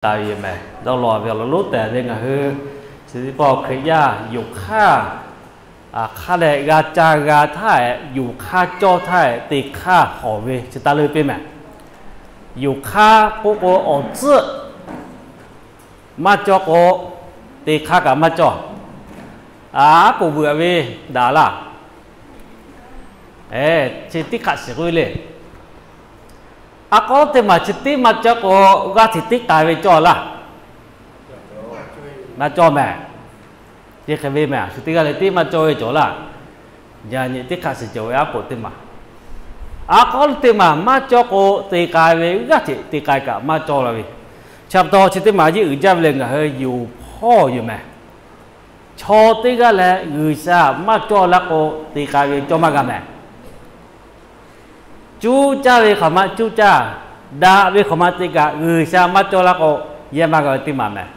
taˍ ve yoˬ mehˬ. Dawˇ law ve awˬ lawn lonˉ tehꞈ ve ngaˬ hui chi teˇ pawˆ Hkriꞈ yaˇ yonˍ hk'aˇ, hk'a lehˬ g'a ca g'a htaˇ, yonˍ hk'aˇ cawˇ htaˇ te hk'aˇ hawˍ ve chi taˇ leuˇ piˇ mehˬ. Yonˍ hk'aˇ k'oˆ k'o awˬ tcuhˆ maˇ cawˇ k'o, te hk'aˇ kaꞈ maˇ cawˇ. Aˉ poꞈ beuꞈ ve daꞈ laˇ. Chi teˇ hk'aꞈ shiˍ k'oˆ ve le. A k'aw teˇ maˬ chi tiˉ maˇ cawˇ k'o, g'aˇ hteꞈ tiˉ k'ai ve cawˇ laˇ. Maˇ cawˇ mehˬ. Chi hk'e ve mehˬ, shu teˇ g'aˇ leh tiˉ maˇ cawˇ ve cawˬ laˇ. Yaꞈ nyi teˇ hk'aꞈ shiˍ cawˬ ve aˉ poꞈ teˇ maˬ. A k'aw teˇ maˬ maˇ cawˇ k'o, te k'ai ve g'aˇ hteꞈ te k'ai kaꞈ maˇ cawˇ la ve. Chi pa taw chi teˇ maˬ yeˇ uiˍ jaˇ ve leh ngaˬ hui yonˍ hpawˇ yoˬ mehˬ. Chaw teˇ g'aˇ leh G'uiˬsha maˇ cawˇ laˇ k'o, te k'ai ve cawˇ maˇ g'a mehˬ. Cuˇ caˇ ve hk'awꞈ ma cuˇ caˇ, daꞈ ve hk'awꞈ ma te kaꞈ G'uiˬsha maˇ cawˇ laˇ k'o, yehˇ maˇ g'a ve teˇ maˬ mehˬ.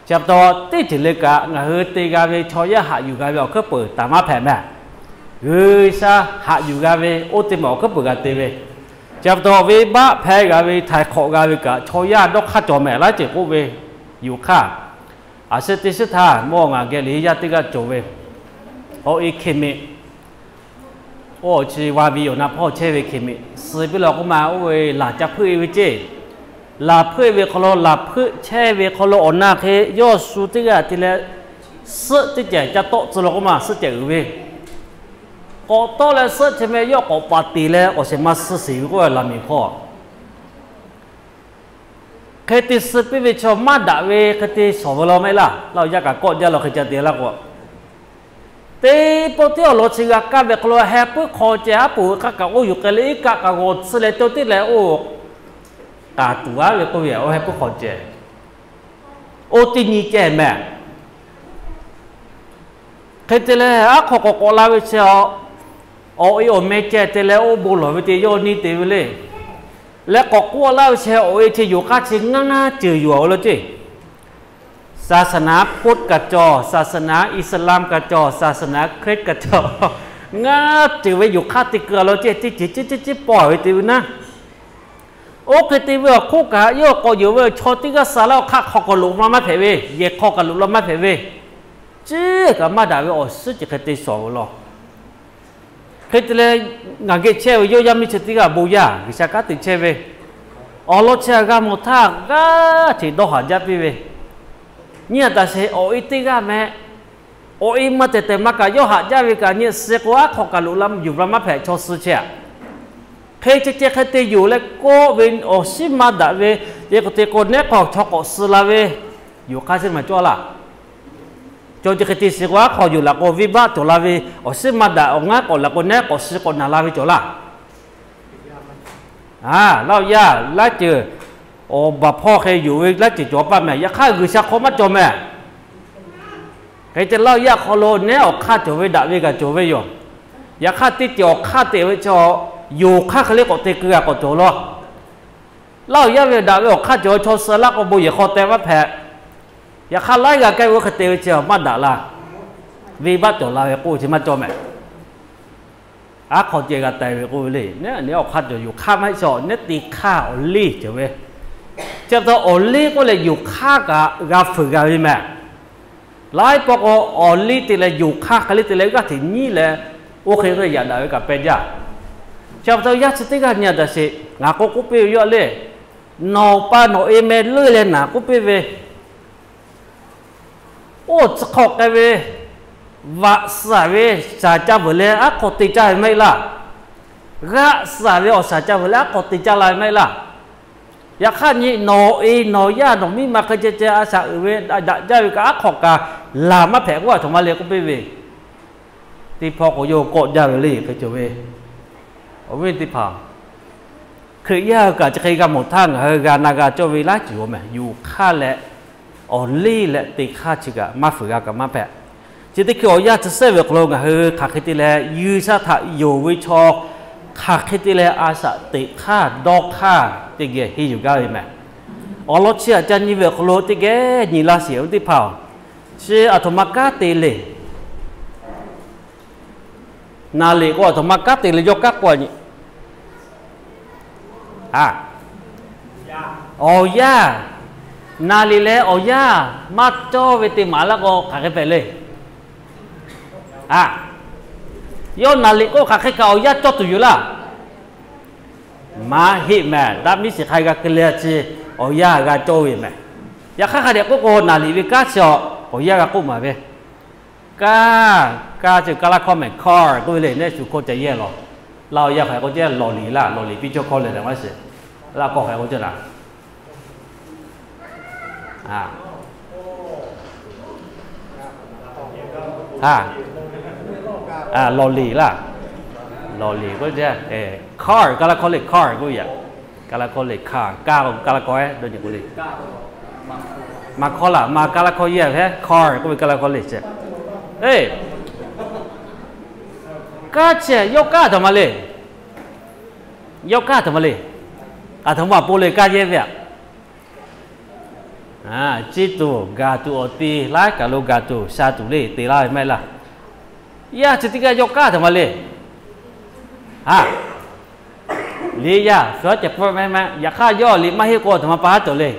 Chi pa taw teˇ ceuˬ le kaꞈ ngaˬ hui te g'a ve chaw yaˇ haꞈ yuˬ g'a ve awˬ hkuiˉ peuˬ taˍ maˇ hpehꞈ mehˬ. G'uiˬsha haꞈ yuˬ g'a ve oˇ teˇ maˬ awˬ hkuiˉ peuˬ g'a te ve. Chi pa taw venˇbaˆ hpehˇ g'a ve, htaiˍ hk'awꞈ g'a ve kaꞈ chaw yaˇ dawˇ hk'aˇ cawˬ mehˬ laˇ ceuˬ k'oˆ ve, yonˍ hk'aˇ. Aˬ shu teˇ shiˉ htaˇ mawˇ ngaˬ geh liꞈ yaˇ teˇ g'aˇ cawˬ ve, awˬ e hk'e meꞈ, oˇ chi wa ve yoˬ na hpawˇ chehˇ ve hk'e meꞈ suh piˇ la k'oˆ ma, oˇ ve laˬ ca hpeuˆ e ve ceˇ. Laˬ hpeuˆ e ve hk'aw lo, laˬ hpeuˆ chehˇ ve hk'aw lo awˬ na hk'e yawˇ shu teˇ g'aˇ te leh suhˆ teˇ cehˬ ca tawˆ tcuh la k'oˆ ma, suhˆ cehˬ uiˍ ve k'awꞈ tawˆ leh suhˆ chi meh yawˇ k'awꞈ paˍ teˍ leh awˬ shehˍ ma suh sheˍ ve k'oˆ laˬ miˬ hk'aw hk'e te suh piˇ ve chaw maˇ daꞈ ve hk'e te shawˍ ve law maˇ heˆ laˇ. Laˇ yaˇ kaꞈ kawˆ jaˇ la hk'e ca te laˇ k'o, teˇ pawˆ tiˉ awˬ lawn chi g'a kaˇ ve hk'aw lo heh puiˉ hk'aw ceh aˉ poꞈ hk'aˇ kaꞈ oˇ yuˬ k'ai leh iˉ kaˆ kaꞈ g'awˬ tsuhˇ leh cawˇ teˇ leh oˇ k'aˍ tuˬ aˉ ve k'oˆ ve, oˇ heh puiˉ hk'aw ceh, oˇ teˇ nyi ceh mehˬ. Hk'e te leh aˉ hk'aw k'awꞈ k'awꞈ la ve chi, awˬ e awˬ meh ceh te leh oˇ bon lawˬ ve te yawˇ neˇ te ve le. Leh k'awꞈ k'oˆ laˇ ve chi awˬ e chi yonˍ hk'aˇ chi ngaˇ ceuˬ yoˬ awˬ lawn ceˇ. ศาสนาพุทธ kaꞈ cawˬ, ศาสนาอิสลาม kaꞈ cawˬ, ศาสนาคริสต์ kaꞈ cawˬ. Ngaˇ ceuˬ ve yonˍ hk'aˇ te keu a law ceˇ, teˇ ceuˬ ciˉ ciˉ ciˉ pawˆ ve te ve naˉ. Oˇ hk'e te ve awˬ hk'oˆ kaꞈ yawˇ k'awꞈ yonˍ ve chaw teˇ g'aˇ suh laˇ awˬ hk'aˇ hk'aw kaꞈ loꞈ la maˇ hpehꞈ ve, yehˬ hk'aw kaꞈ loꞈ la maˇ hpehꞈ ve, ciˉ kaꞈ maˇ daꞈ ve awˬ suhˉ ceuˬ hk'e te shawˍ ve law. Hk'e te leh, ngaˬ geh chehˇ ve yawˇ yaˇ miˇ chi teˇ g'aˇ bon yaˇ G'uiˬsha kanˉ te chehˇ ve, awˬ lawn chi htaꞈ g'a mawˬ htaˇ g'aˇ hteꞈ dawˇ haˍ jaˇ piˇ ve, nyi a taꞈ sheˍ awˬ e teˇ g'aˇ meh, awˬ e maˇ tehˬ tehˬ maˇ kaꞈ yawˇ haꞈ jaˇ ve kaꞈ nyi suh k'o aˉ hk'aw kaꞈ loꞈ la yuˬ la maˇ hpehꞈ chaw suh chehˇ a. Hk'e ceh ceh hk'e te yonˍ leh kawˆ ve awˬ shiˉ maˇ daꞈ ve, te k'o te k'o nehˉ k'awꞈ chaw k'awꞈ suh la ve, yonˍ hk'aˇ chi maˇ cawˇ laˇ. Cawˬ ceh hk'e te shiˍ k'o aˉ hk'aw yonˍ laꞈ k'o venˇbaˆ cawˬ la ve, awˬ shiˉ maˇ daꞈ awˬ ngaˉ k'awꞈ laꞈ k'o nehˉ k'awꞈ suh k'awꞈ naˬ la ve cawˬ laˇ. Laˇ yaˇ laˇ ceuˬ, awˬ baˬ hpawˇ hk'e yonˍ ve laˇ ceuˬ cawˬ paˇ mehˬ. Yaꞈ hk'aˇ G'uiˬsha hk'aw maˇ cawˬ mehˬ. Hk'e ceh laˇ yaˇ hk'aw lo nehˉ awˬ hk'aˇ cawˬ ve daꞈ ve kaꞈ cawˬ ve yoˬ. Yaꞈ hk'aˇ teˇ ceuˬ awˬ hk'aˇ te ve chaw, yonˍ hk'aˇ hk'e le k'awꞈ te keu g'a k'awꞈ cawˬ law. Laˇ yaˇ ve daꞈ ve awˬ hk'aˇ cawˬ ve chaw suh laˇ k'o bon yehˬ hk'aw teh maˇ hpehꞈ. Yaꞈ hk'aˇ laiˉ g'a kehˉ ve oˇ hk'e te ve chi maˇ daꞈ la. Venˇbaˆ cawˬ la ve k'oˆ chi maˇ cawˇ mehˬ. Aˉ hk'aw ceh g'a teh ve k'oˆ ve le. Nehˉ awˬ hk'aˇ cawˬ yonˍ hk'aˇ maˇ heˆ, chaw nehˉ te hk'aˇ awˬ liˇ cawˬ ve. Chi pa taw awˬ liˇ k'oˆ leh yonˍ hk'aˇ kaꞈ g'a fuiˍ g'a ve mehˬ. Laiˉ pawˆ k'o awˬ liˇ te leh yonˍ hk'aˇ hk'e le te leh g'aˇ hteꞈ nyiˉ leh, oˇ hk'e k'o yaꞈ daꞈ ve kaꞈ peh jaˇ. Chi pa taw yaˇ chi teˇ g'aˇ nyi a daꞈ sheˍ, ngaˬ k'o k'oˆ piˇ ve yawˇ le, nawˬ pa nawˬ e meh leuˇ leh naˍ k'oˆ piˇ ve, oˇ tcuh hk'aw k'ai ve, vaꞈ suh ve shaˍ ca veuˬ leh aˉ hk'aw te caˇ ve maˇ heˆ laˇ. G'aˆ suh ve awˬ shaˍ ca veuˬ leh aˉ hk'aw te caˇ la ve maˇ heˆ laˇ. Yaꞈ hk'aˇ nyi nawˬ e nawˬ yaˇ nawˬ miˇ ma hk'e ceh ceh a shaꞈ uiˍ ve daꞈ jaˇ ve kaꞈ aˉ hk'aw kaꞈ laˬ maˇ hpehꞈ k'oˆ a htoꞈ ma le k'oˆ piˇ ve, teˇ hpawˇ k'o yawˇ kawˆ jaˇ ve le hk'e cawˬ ve. Awˬ viˉ teˇ hpaˍ, Hkriꞈ yaˇ hui kaꞈ chi hk'e g'a mawˬ htaˇ ngaˬ hui g'a na g'a cawˇ ve laˇ ceuˬ yoˬ mehˬ. Yonˍ hk'aˇ leh awˬ liˇ leh te hk'aˇ chi kaꞈ maˇ fuiˍ g'a kaꞈ maˇ hpehꞈ. Chi teˇ hkui awˬ yanˇ chi sehˉ ve awˬ hk'aw lo ngaˬ hui hk'aˬ hk'e te leh G'uiˬsha htaꞈ yonˍ ve chaw hk'aˬ hk'e te leh a shaꞈ teꞈ hk'aˇ dawˇ hk'aˇ teˇ geh henˇ yuˬ gaˇ ve mehˬ. Awˬ lawn chi aꞈ ca nyi ve awˬ hk'aw lo teˇ geh nyi laˇ sheˍ ve teˇ hpaˍ-oˬ, chi aˬ htoꞈ ma kanˉ te le. Naˍ liꞈ k'o aˬ htoꞈ ma kanˉ te le yawˇ kanˉ k'oˆ a nyi. Awˬ yanˇ, Naˍ liꞈ leh awˬ yanˇ maˇ cawˇ ve te maˍ laˇ k'o hk'aˬ hk'e hpehꞈ le. A, yawˇ naˍ liꞈ k'oˆ hk'aˬ hk'e kaꞈ awˬ yanˇ cawˇ tuˬ yoˬ laˇ. Maˇ heˆ mehˍ. Daꞈ miˉ shiˍ hk'a g'a keu le a chi, awˬ yanˇ g'a cawˇ ve mehˍ. Yaꞈ hk'aˇ hk'a dehꞈ k'oˆ k'o, naˍ liꞈ ve kanˉ chi awˬ yanˇ g'a k'oˆ maˍ ve. Kaˇ, kaˇ chi kaˇ laˇ hkawˇ mehˍ, car k'oˆ ve le, neˇ shuˍ hkawˇ ca yehˇ lawˬ. Laˇ awˬ yanˇ hk'aˬ hk'e k'oˆ ce, lawˬ liˍ laˇ, lawˬ liˍ piˇ cawˇ hkawˇ lehˬ lehˬ maˇ shiˍ. Laˇ k'awꞈ hk'aˬ hk'e k'oˆ ce naˍ. A, lawˬ liˍ laˇ. Lawˬ liˍ k'oˆ ce, car kaˇ laˇ hkawˇ le, car k'oˆ ve yaꞈ. Kaˇ laˇ hkawˇ le, car, kaˇ k'o kaˇ laˇ hkawˇ e dawˇ nyi k'o le. Maˇ hkawˇ laˬ, maˇ kaˇ laˇ hkawˇ yehˇ hpehꞈ, car k'oˆ ve kaˇ laˇ hkawˇ le ce. Eˬ, kaˇ chi yawˇ kaˇ aˬ htoꞈ ma le. Yawˇ kaˇ aˬ htoꞈ ma le. Aˬ htoꞈ ma awˬ pon le kaˇ yehˇ ve a. Ciˇ tuˬ, gaˬ tuˬ awˬ ti laiˉ kaˬ lo gaˬ tuˬ sha tuˬ le te laˇ ve maˇ heˆ laˇ. Yaˇ chi teˇ g'aˇ yawˇ kaˇ aˬ htoꞈ ma le. A, liꞈ yaˇ shuˍ haˉ ceh pfuhˆ mehˍ mehˍ, yaꞈ hk'aˇ yawˇ liꞈ maˇ heˆ k'o aˬ htoꞈ ma pa haˉ cawˬ le.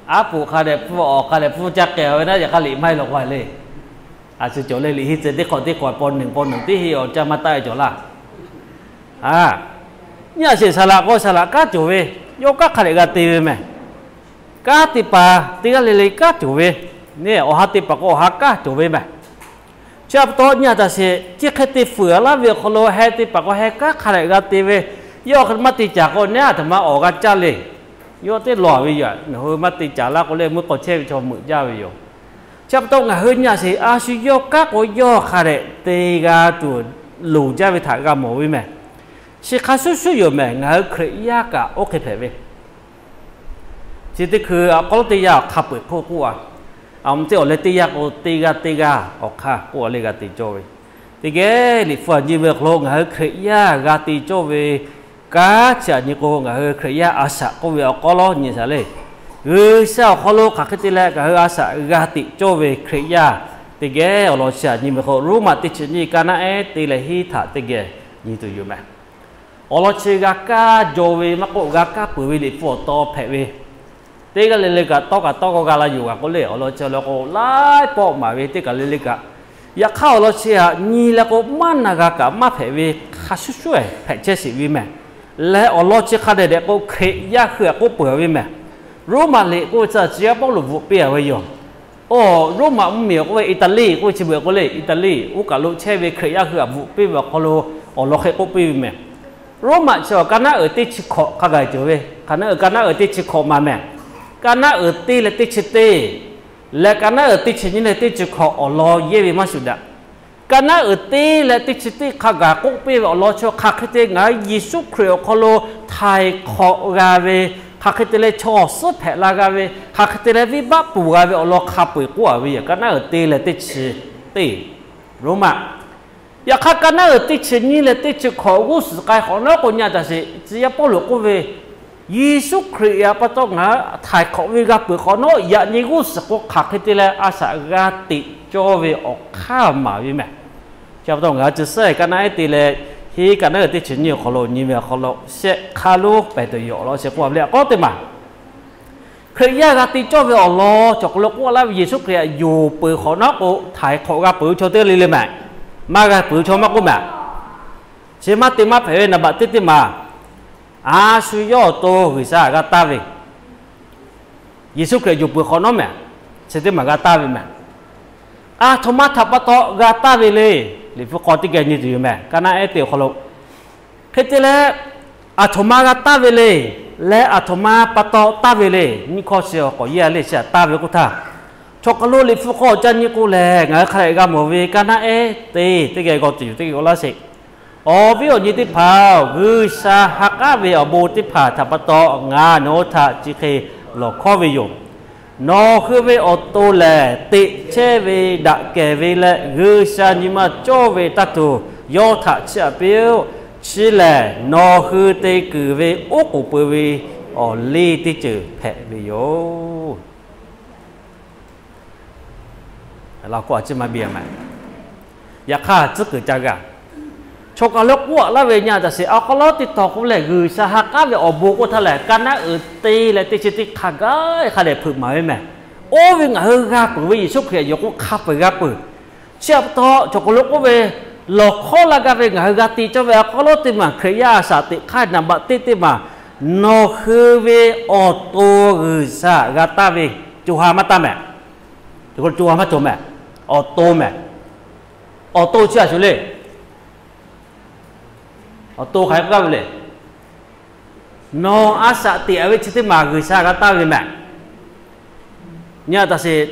Aˉ poꞈ hk'a dehꞈ pfuhˆ, awˬ hk'a dehꞈ pfuhˆ caˇ k'ai ve naˉ, yaꞈ hk'aˇ liꞈ maˇ heˆ law k'o le. A shu cawˬ le, liꞈ henˇ tcuh teˇ hk'awꞈ teˇ hk'awꞈ paw nyi paw nyi teˇ henˇ awˬ caˇ maˇ taˆ e cawˬ laˇ. A, nyi a sheˍ saˍ laꞈ k'o saˍ laꞈ kanˉ cawˬ ve, yawˇ kanˉ hk'a dehꞈ g'a te ve mehˍ. Kanˉ teˇ hpaˍ teˇ g'aˇ le le kanˉ cawˬ ve, neˇ awˬ ha teˇ hpaˍ k'o awˬ ha kanˉ cawˬ ve mehˍ. Chi pa taw nyi a taꞈ sheˍ, chi hk'e te fuiˍ laˇ ve awˬ hk'aw lo heh teˇ hpaˍ k'o heh kanˉ hk'a dehꞈ g'a te ve, yawˇ hk'e maˇ te caˍ k'o neˇ aˬ htoꞈ ma awˬ g'a caˇ le. Yawˇ teˇ lawˬ ve yoˬ. Nawˬ hui maˇ te caˍ laˇ k'o le, meuˇ k'aw chehˇ ve chaw meuꞈ jaˇ ve yoˬ. Chi pa taw ngaˬ hui nyi a sheˍ, a shu yawˇ kanˉ k'o yawˇ hk'a dehꞈ te g'a tuˬ loˍ jaˇ ve htaꞈ g'a mawˬ ve mehˍ. Chi hk'a shuˍ shuˍ yoˬ mehˍ, ngaˬ hui Hkriꞈ yaˇ kaꞈ oˇ hk'e hpehꞈ ve. Chi teˇ hkui a k'aw lonˉ teˇ yanˇ awˬ hk'aˇ peu eˬ hk'oˆ k'oˆ a, a mvuh teˇ awˬ leh teˇ yanˇ k'o teˇ g'aˇ teˇ g'aˇ awˬ hk'aˇ k'oˆ a le g'a te cawˇ ve. Teˇ geh liꞈ hpu a nyi ve awˬ hk'aw lo ngaˬ hui Hkriꞈ yaˇ g'a te cawˇ ve kanˉ chi a nyi k'o, ngaˬ hui Hkriꞈ yaˇ a shaꞈ k'oˆ ve awˬ k'aw lonˉ nyi shaˍ le. G'uiˬsha awˬ hk'aw lo hk'aˬ hk'e te leh ngaˬ hui a shaꞈ g'a teꞈ cawˇ ve Hkriꞈ yaˇ, teˇ geh awˬ lawn chi a nyi ve k'o, Roˉmaꞈ teˇ chi nyiˇ ka naˆ ehˉ te leh hiˉ htaꞈ teˇ geh nyi tuˬ yoˬ mehˍ. Awˬ lawn chi g'a kaˇ jaw ve maˇ k'oˆ, g'a kaˇ peuˬ ve liꞈ hpu awˬ taw hpehꞈ ve, teˇ g'aˇ le le kaꞈ tawˇ kaꞈ tawˇ k'aw g'a la yoˬ g'a k'oˆ le, awˬ lawn chi awˬ lawn k'o laiˉ pawˆ maˍ ve teˇ kaˬ le le kaꞈ. Yaꞈ hk'aˇ awˬ lawn chi htaꞈ nyi leh k'o maˇ na g'a kaꞈ maˇ hpehꞈ ve hk'a shuˍ shuˍ hpehꞈ chehˇ sheˍ ve mehˍ. Leh awˬ lawn chi hk'a dehꞈ dehꞈ k'o Hkriꞈ yaˇ hui htaꞈ k'oˆ peuˬ ve mehˍ. Roˉmaꞈ liꞈ k'oˆ ve chi a ciˉ yaˇ Pawˇluꞈ bvuhꞈ piˇ a ve yoˬ. Oˇ, Roˉmaꞈ mvuhˇmiˬ k'oˆ ve Iˉtaˍliˆ k'oˆ ve chi beuꞈ k'oˆ le, Iˉtaˍliˆ oˇ kaˬ lo chehˇ ve Hkriꞈ yaˇ hui htaꞈ bvuhꞈ piˇ ve awˬ hk'aw lo awˬ lawn hk'e k'oˆ piˇ ve mehˍ. Roˉmaꞈ chi awˬ ka naˉ uiˍ teˇ chi hkawꞈ hk'a gaˬ cawˬ ve, ka naˉ uiˍ ka naˉ uiˍ teˇ chi hkawꞈ maˍ mehˍ. Ka naˉ uiˍ teˇ leh teˇ chi teˇ, leh ka naˉ uiˍ teˇ chi nyiˇ leh teˇ chi hkawꞈ awˬ lawn yehˇ ve maˇ shuˍ daꞈ. Ka naˉ uiˍ teˇ leh teˇ chi teˇ hk'a gaˬ k'oˆ piˇ ve awˬ lawn chi hk'aˬ hk'e te ngaˬ hui Yeˍsuˆ Hkriꞈ awˬ hk'aw lo htaiˍ hk'awꞈ g'a ve, hk'aˬ hk'e te leh chaw awˬ suhˉ hpehꞈ la g'a ve, hk'aˬ hk'e te leh venˇbaˆ ponˬ g'a ve awˬ lawn hk'a peu eˬ k'oˆ a ve yoˬ. Ka naˉ uiˍ teˇ leh teˇ chi teˇ, Roˉmaꞈ. Yaꞈ hk'aˇ ka naˉ uiˍ teˇ chi nyiˇ leh teˇ chi hkawꞈ g'uˇ suhˍ k'ai hk'awꞈ nawˉ k'o nyi a taˍ sheˍ, ciˉ yaˇ Pawˇluꞈ k'oˆ ve, Yeˍsuˆ Hkriꞈ a pa taw ngaˬ hui htaiˍ hk'awꞈ ve g'a peuˬ hk'awꞈ nawˉ, yaꞈ nyi g'uˇ suhˍ k'o hk'aˬ hk'e te leh a shaꞈ g'a teꞈ cawˇ ve awˬ hk'aˇ maˍ ve mehˍ. Chi pa taw ngaˬ hui chi suhˉ ka naˉ ehˉ te leh, henˇ ka naˉ uiˍ teˇ chi nyiˇ awˬ hk'aw lo nyi ve awˬ hk'aw lo shehˆ hk'aˇ lonˉ pehˬ tuˬ yoˬ awˬ lawn chi k'oˆ a ve le. K'awꞈ teˇ maˬ Hkriꞈ yaˇ g'a te cawˇ ve awˬ lawn cawˬ k'o lo k'oˆ laˇ ve Yeˍsuˆ Hkriꞈ htaꞈ yonˍ peuˬ hk'awꞈ nawˉ k'o, htaiˍ hk'awꞈ g'a peuˬ ve chaw teˇ g'aˇ le le mehˍ. Maˇ g'a peuˬ ve chaw maˇ k'oˆ mehˍ. Chi maˇ te maˇ hpehꞈ ve naˍ baꞈ teˇ teˇ maˬ, a shu yawˇ awˬ to G'uiˬsha g'a taˍ ve, Yeˍsuˆ Hkriꞈ yonˍ peuˬ hk'awꞈ nawˉ mehˍ. Chi teˇ maˬ g'a taˍ ve mehˍ. Aˬ htoꞈ ma htaꞈ pa taw g'a taˍ ve le. Liꞈ hpu k'aw teˇ geh nyi tuˬ yoˬ mehˍ. Ka naˉ ehˉ te awˬ hk'aw lo hk'e te leh, aˬ htoꞈ ma g'a taˍ ve le, leh aˬ htoꞈ ma pa taw taˍ ve le. Nyiˇ hkawˇ chi awˬ k'awꞈ yehˇ a le chi htaꞈ taˍ ve k'oˆ htaˇ, chaw hk'aˬ lo Liꞈ hpu k'aw ca nyi k'o lehˬ, ngaˬ hui hk'a dehꞈ g'a mawˬ ve ka naˉ ehˉ te teˇ geh g'aw tuˬ yoˬ. Teˇ geh g'aw laˇ sheˍ. Awˬ viˉ awˬ nyi teˇ hpaˍ-oˬ, G'uiˬsha ha k'aˉ ve awˬ bon teˇ hpaˍ htaꞈ pa taw ngaˬ nawˬ hui htaꞈ chi hk'e lawˬ hkawˇ ve yoˬ. Nawˬ hui ve awˬ to lehˬ, teꞈ chehˇ ve daꞈ kehˬ ve leh G'uiˬsha nyi ma cawˇ ve taˇ tuˬ yawˇ htaꞈ chiˇ aꞈ piˇ-oˆ. Chi lehˬ, nawˬ hui te kuiˬ ve oˉ k'oˍ pui ve awˬ liˇ teˇ ceuˬ hpehꞈ ve yoˬ. Yaꞈ hk'aˇ tcuhˉ kuiˬ ca g'a. Chaw kaˬ lo k'oˆ a laˇ ve nyi a taꞈ sheˍ, awˬ hk'aw lo teˇ tawˬ k'oˆ lehˬ, G'uiˬsha ha k'aˉ ve awˬ bon k'oˆ htaˇ lehˬ, kaˇ naˉ uiˍ te leh teˇ chi teˇ hk'a gaˇ hk'a dehꞈ hpeuꞈ maˍ ve mehˬ. Oˇ ve ngaˬ hui g'a peuˬ ve Yeˍsuˆ Hkriꞈ yonˍ k'o hk'a peu-eˬ g'a peuˬ. Chi pa taw chaw kaˬ lo k'oˆ ve, lawˬ hkawˉ laˇ gaˇ ve ngaˬ hui g'a te cawˇ ve awˬ hk'aw lo teˇ maˬ Hkriꞈ yaˇ a shaꞈ teꞈ hk'aˇ naˍ baꞈ teˇ teˇ maˬ, nawˬ hui ve awˬ to G'uiˬsha g'a taˇ ve, co ha maˇ taˇ mehˬ. Co ha maˇ cawˬ mehˬ. Awˬ to mehˬ. Awˬ to chi a shuˍ le. Awˬ to hk'aˬ hk'e k'oˆ gaˇ ve le. Nawˬ a shaꞈ teꞈ ve chi teˇ maˬ G'uiˬsha g'a taˇ ve mehˬ. Nyi a taꞈ sheˍ,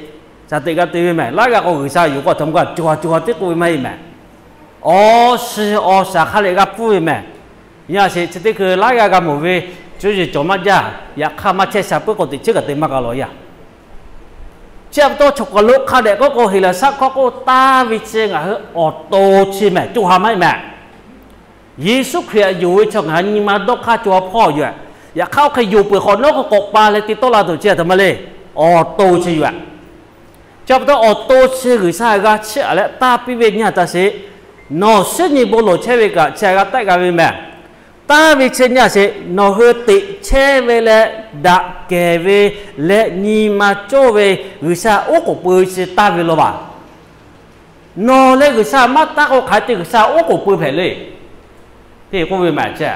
shaˍ teꞈ g'a te ve mehˬ. Laiˉ g'aˇ k'o G'uiˬsha yonˍ k'o a htoꞈ ma kaꞈ co ha co ha teˇ k'oˆ ve maˇ heˆ mehˬ. Awˬ shiˍ awˬ shaˍ hk'a lehꞈ g'a pfuhˇ ve mehˬ. Nyi a sheˍ, chi teˇ hkui laiˉ g'aˇ g'a mawˬ ve, co yeˬ cawˬ maˇ jaˇ. Yaꞈ hk'aˇ maˇ chehˇ sha puiˉ k'o teꞈ chehˇ kaꞈ te maˇ g'a lawˬ yaˇ. Chi pa taw chaw kaˬ lo hk'a dehꞈ k'oˆ k'o, Heˍlaˍsaˆ hkawˇ k'oˆ taˍ ve chi ngaˬ hui awˬ to chi mehˬ, co ha maˇ heˆ mehˬ. Yeˍsuˆ Hkriꞈ htaꞈ yonˍ ve chaw ngaˬ hui nyi ma dawˇ hk'aˇ co ha hpawˇ yoˬ. Yaꞈ hk'aˇ oˇ hk'e yonˍ peuˬ hk'awꞈ nawˉ k'o k'awꞈ pa leh te tawˆ la tuˬ chi a htoꞈ ma le. Awˬ to chi yoˬ. Chi pa taw awˬ to chi G'uiˬsha g'a chiˇ aꞈ leh taˇ piˇ ve nyi a taꞈ sheˍ, nawˬ shiˉ nyi bon lawˬ chehˇ ve kaꞈ chi htaꞈ g'a taˆ g'a ve mehˬ. Taˇ ve chi nyi a sheˍ, nawˬ hui teꞈ chehˇ ve leh daꞈ kehˬ ve leh nyi ma cawˇ ve G'uiˬsha oˉ k'oˍ pui chi taˇ ve law vaˬ. Nawˬ leh G'uiˬsha maˇ taˇ k'o hk'aˬ hk'e te G'uiˬsha oˉ k'oˍ pui hpehꞈ le. Hteˇ k'oˆ ve maˬ chi,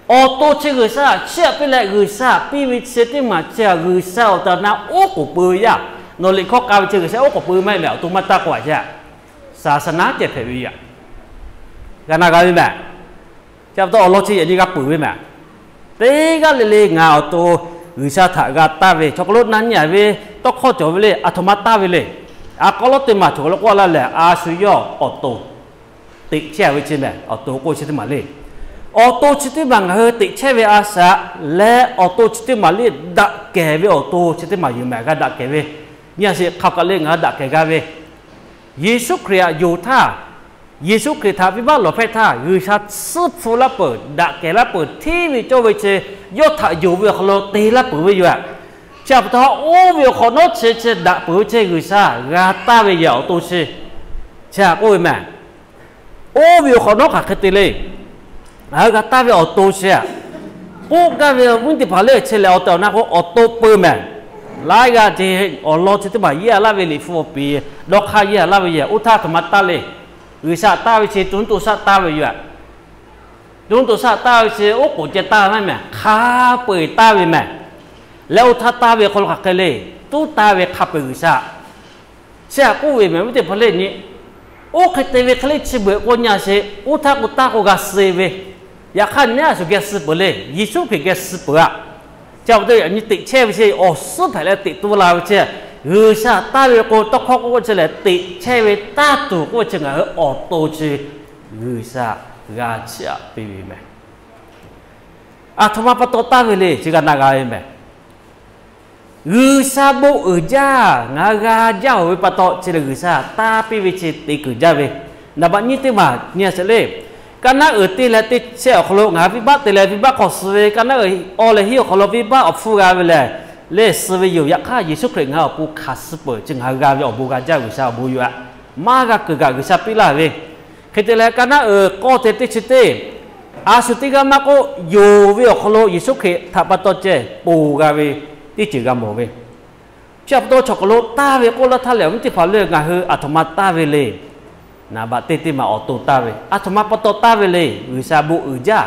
awˬ to chi G'uiˬsha chiˇ aꞈ piˇ leh G'uiˬsha piˇ ve chi teˇ maˬ chi a G'uiˬsha awˬ tehˬ awˬ na oˉ k'oˍ pui ve yaˇ. Nawˬ liꞈ hkawˇ k'a ve chi G'uiˬsha oˉ k'oˍ pui maˇ heˆ mehˬ, awˬ to maˇ taˇ k'o a chi, saˍsaˍnaˉ ceh hpehꞈ ve yaˇ. G'a na g'a ve mehˬ. Chi pa taw awˬ lawn chi yaꞈ nyi g'a peuˬ ve mehˬ. Teˇ g'aˇ le le ngaˬ awˬ to G'uiˬsha htaꞈ g'a taˇ ve, chaw hk'aw lo na nyi a ve tawˇ hkawˇ cawˬ ve le, a htoꞈ ma taˇ ve le. A k'aw lawˉ teˇ maˬ chaw hk'aw lo k'oˆ laˇ lehˬ, a shu yawˇ awˬ to teꞈ chehˇ ve chi mehˬ, awˬ to k'oˆ chi teˇ maˬ le. Awˬ to chi teˇ maˬ ngaˬ hui teꞈ chehˇ ve a shaꞈ leh awˬ to chi teˇ maˬ le, daꞈ kehˬ ve awˬ to chi teˇ maˬ yoˬ mehˬ, g'a daꞈ kehˬ ve. Nyi a sheˍ hk'a kaꞈ le ngaˬ hui daꞈ kehˬ g'a ve. Yeˍsuˆ Hkriꞈ htaꞈ yonˍ htaˇ, Yeˍsuˆ Hkriꞈ htaꞈ venˇbaˆ lawˬ hpehˇ htaˇ, G'uiˬsha tsuhˇ hpu laˇ peuˬ, daꞈ kehˬ laˇ peuˬ, hteˇ ve cawˇ ve chi yawˇ htaꞈ yonˍ ve awˬ hk'aw lo te laˇ peuˬ ve yoˬ. Chi pa taw oˇ ve awˬ hk'awꞈ nawˉ chi chi daꞈ peuˬ ve chi G'uiˬsha g'a taˇ ve yaꞈ awˬ to chi, chi htaꞈ k'oˆ ve mehˬ. Oˇ ve awˬ hk'awꞈ nawˉ hk'aˬ hk'e te le. Ngaˬ hui g'a taˇ ve awˬ to chi a, k'oˆ gaˇ ve awˬ viˉ teˇ hpaˍ le chi lehˬ, awˬ tehˬ awˬ na k'o awˬ to peuˬ mehˬ. Laiˉ g'aˇ ce awˬ lawn chi teˇ hpaˍ yeˇ a laˇ ve liꞈ hpu awˬ piˍ dawˇ hk'aˇ yeˇ a laˇ ve yehˬ, oˇ htaˇ a htoꞈ ma taˇ le. G'uiˬsha taˇ ve chi co nuˇ to shaˆ taˇ ve yoˬ. Co nuˇ to shaˆ taˇ ve chi oˉ k'oˍ ceh taˇ ve maˇ mehˬ, hk'a peu-eˬ taˇ ve mehˬ. Leh oˇ htaˇ taˇ ve hk'aw lo hk'aˬ hk'e le, tuˉ taˇ ve hk'a peu-eˬ G'uiˬsha chi htaꞈ k'oˆ ve mehˬ, viˉ teˇ hpaˍ le nyi. Oˇ hk'e te ve hk'e le chi beuꞈ k'o nyi a sheˍ, oˇ htaˇ k'o taˇ k'o g'a suh ve. Yaꞈ hk'aˇ nyi a shuˍ geh suh peuˬ le, Yeˍsuˆ Hkriꞈ geh suh peuˬ a. Chi pa taw yaꞈ nyi teꞈ chehˇ ve chi awˬ suhˉ hpehꞈ leh teꞈ tu la ve chi, G'uiˬsha taˇ ve k'o tawˇ hkawˇ k'oˆ ve chi lehˬ, teꞈ chehˇ ve taˇ tuˬ k'oˆ ve chi ngaˬ hui awˬ to chi G'uiˬsha g'a chiˇ aꞈ piˇ ve mehˬ. A htoꞈ ma pa taw taˇ ve le chi g'a na g'a ve mehˬ. G'uiˬsha bon uiˍ jaˇ, ngaˬ hui g'a jaˇ oˬ ve pa taw chi lehˬ G'uiˬsha taˇ piˇ ve chi te kuiˬ jaˇ ve. Naˍ baꞈ nyiˇ teˇ maˬ nyi a sheˍ le. Kaˇ naˉ uiˍ te leh teˇ chehˇ awˬ hk'aw lo ngaˬ hui venˇbaˆ te leh venˇbaˆ hk'aw suh ve, kaˇ naˉ uiˍ awˬ lehˬ hiˉ awˬ hk'aw lo venˇbaˆ awˬ hpfuhˇ g'a ve lehˬ, lehˬ suh ve yoˬ. Yaꞈ hk'aˇ Yeˍsuˆ Hkriꞈ ngaˬ hui awˬ pon hkanˍ suh peuˬ chi ngaˬ hui g'a ve awˬ bon g'a jaˇ G'uiˬsha awˬ bon yoˬ a. Maˇ g'a kuiˬ kaꞈ G'uiˬsha piˇ laˇ ve. Hk'e te leh kaˇ naˉ uiˍ k'awˇ te teˇ chi teˇ, a shu teˇ g'aˇ maˇ k'oˆ, yonˍ ve awˬ hk'aw lo Yeˍsuˆ Hkriꞈ htaꞈ pa taw ceh ponˬ g'a ve teˇ ceuˬ g'a mawˬ ve. Chi pa taw chaw hk'aw lo taˇ ve k'oˆ laˇ htaˇ lehˬ, awˬ viˉ teˇ hpaˍ le ngaˬ hui a htoꞈ ma taˇ ve le. Naˍ baꞈ teˇ teˇ maˬ awˬ to taˇ ve, a htoꞈ ma pa taw taˇ ve le, G'uiˬsha bon uiˍ jaˇ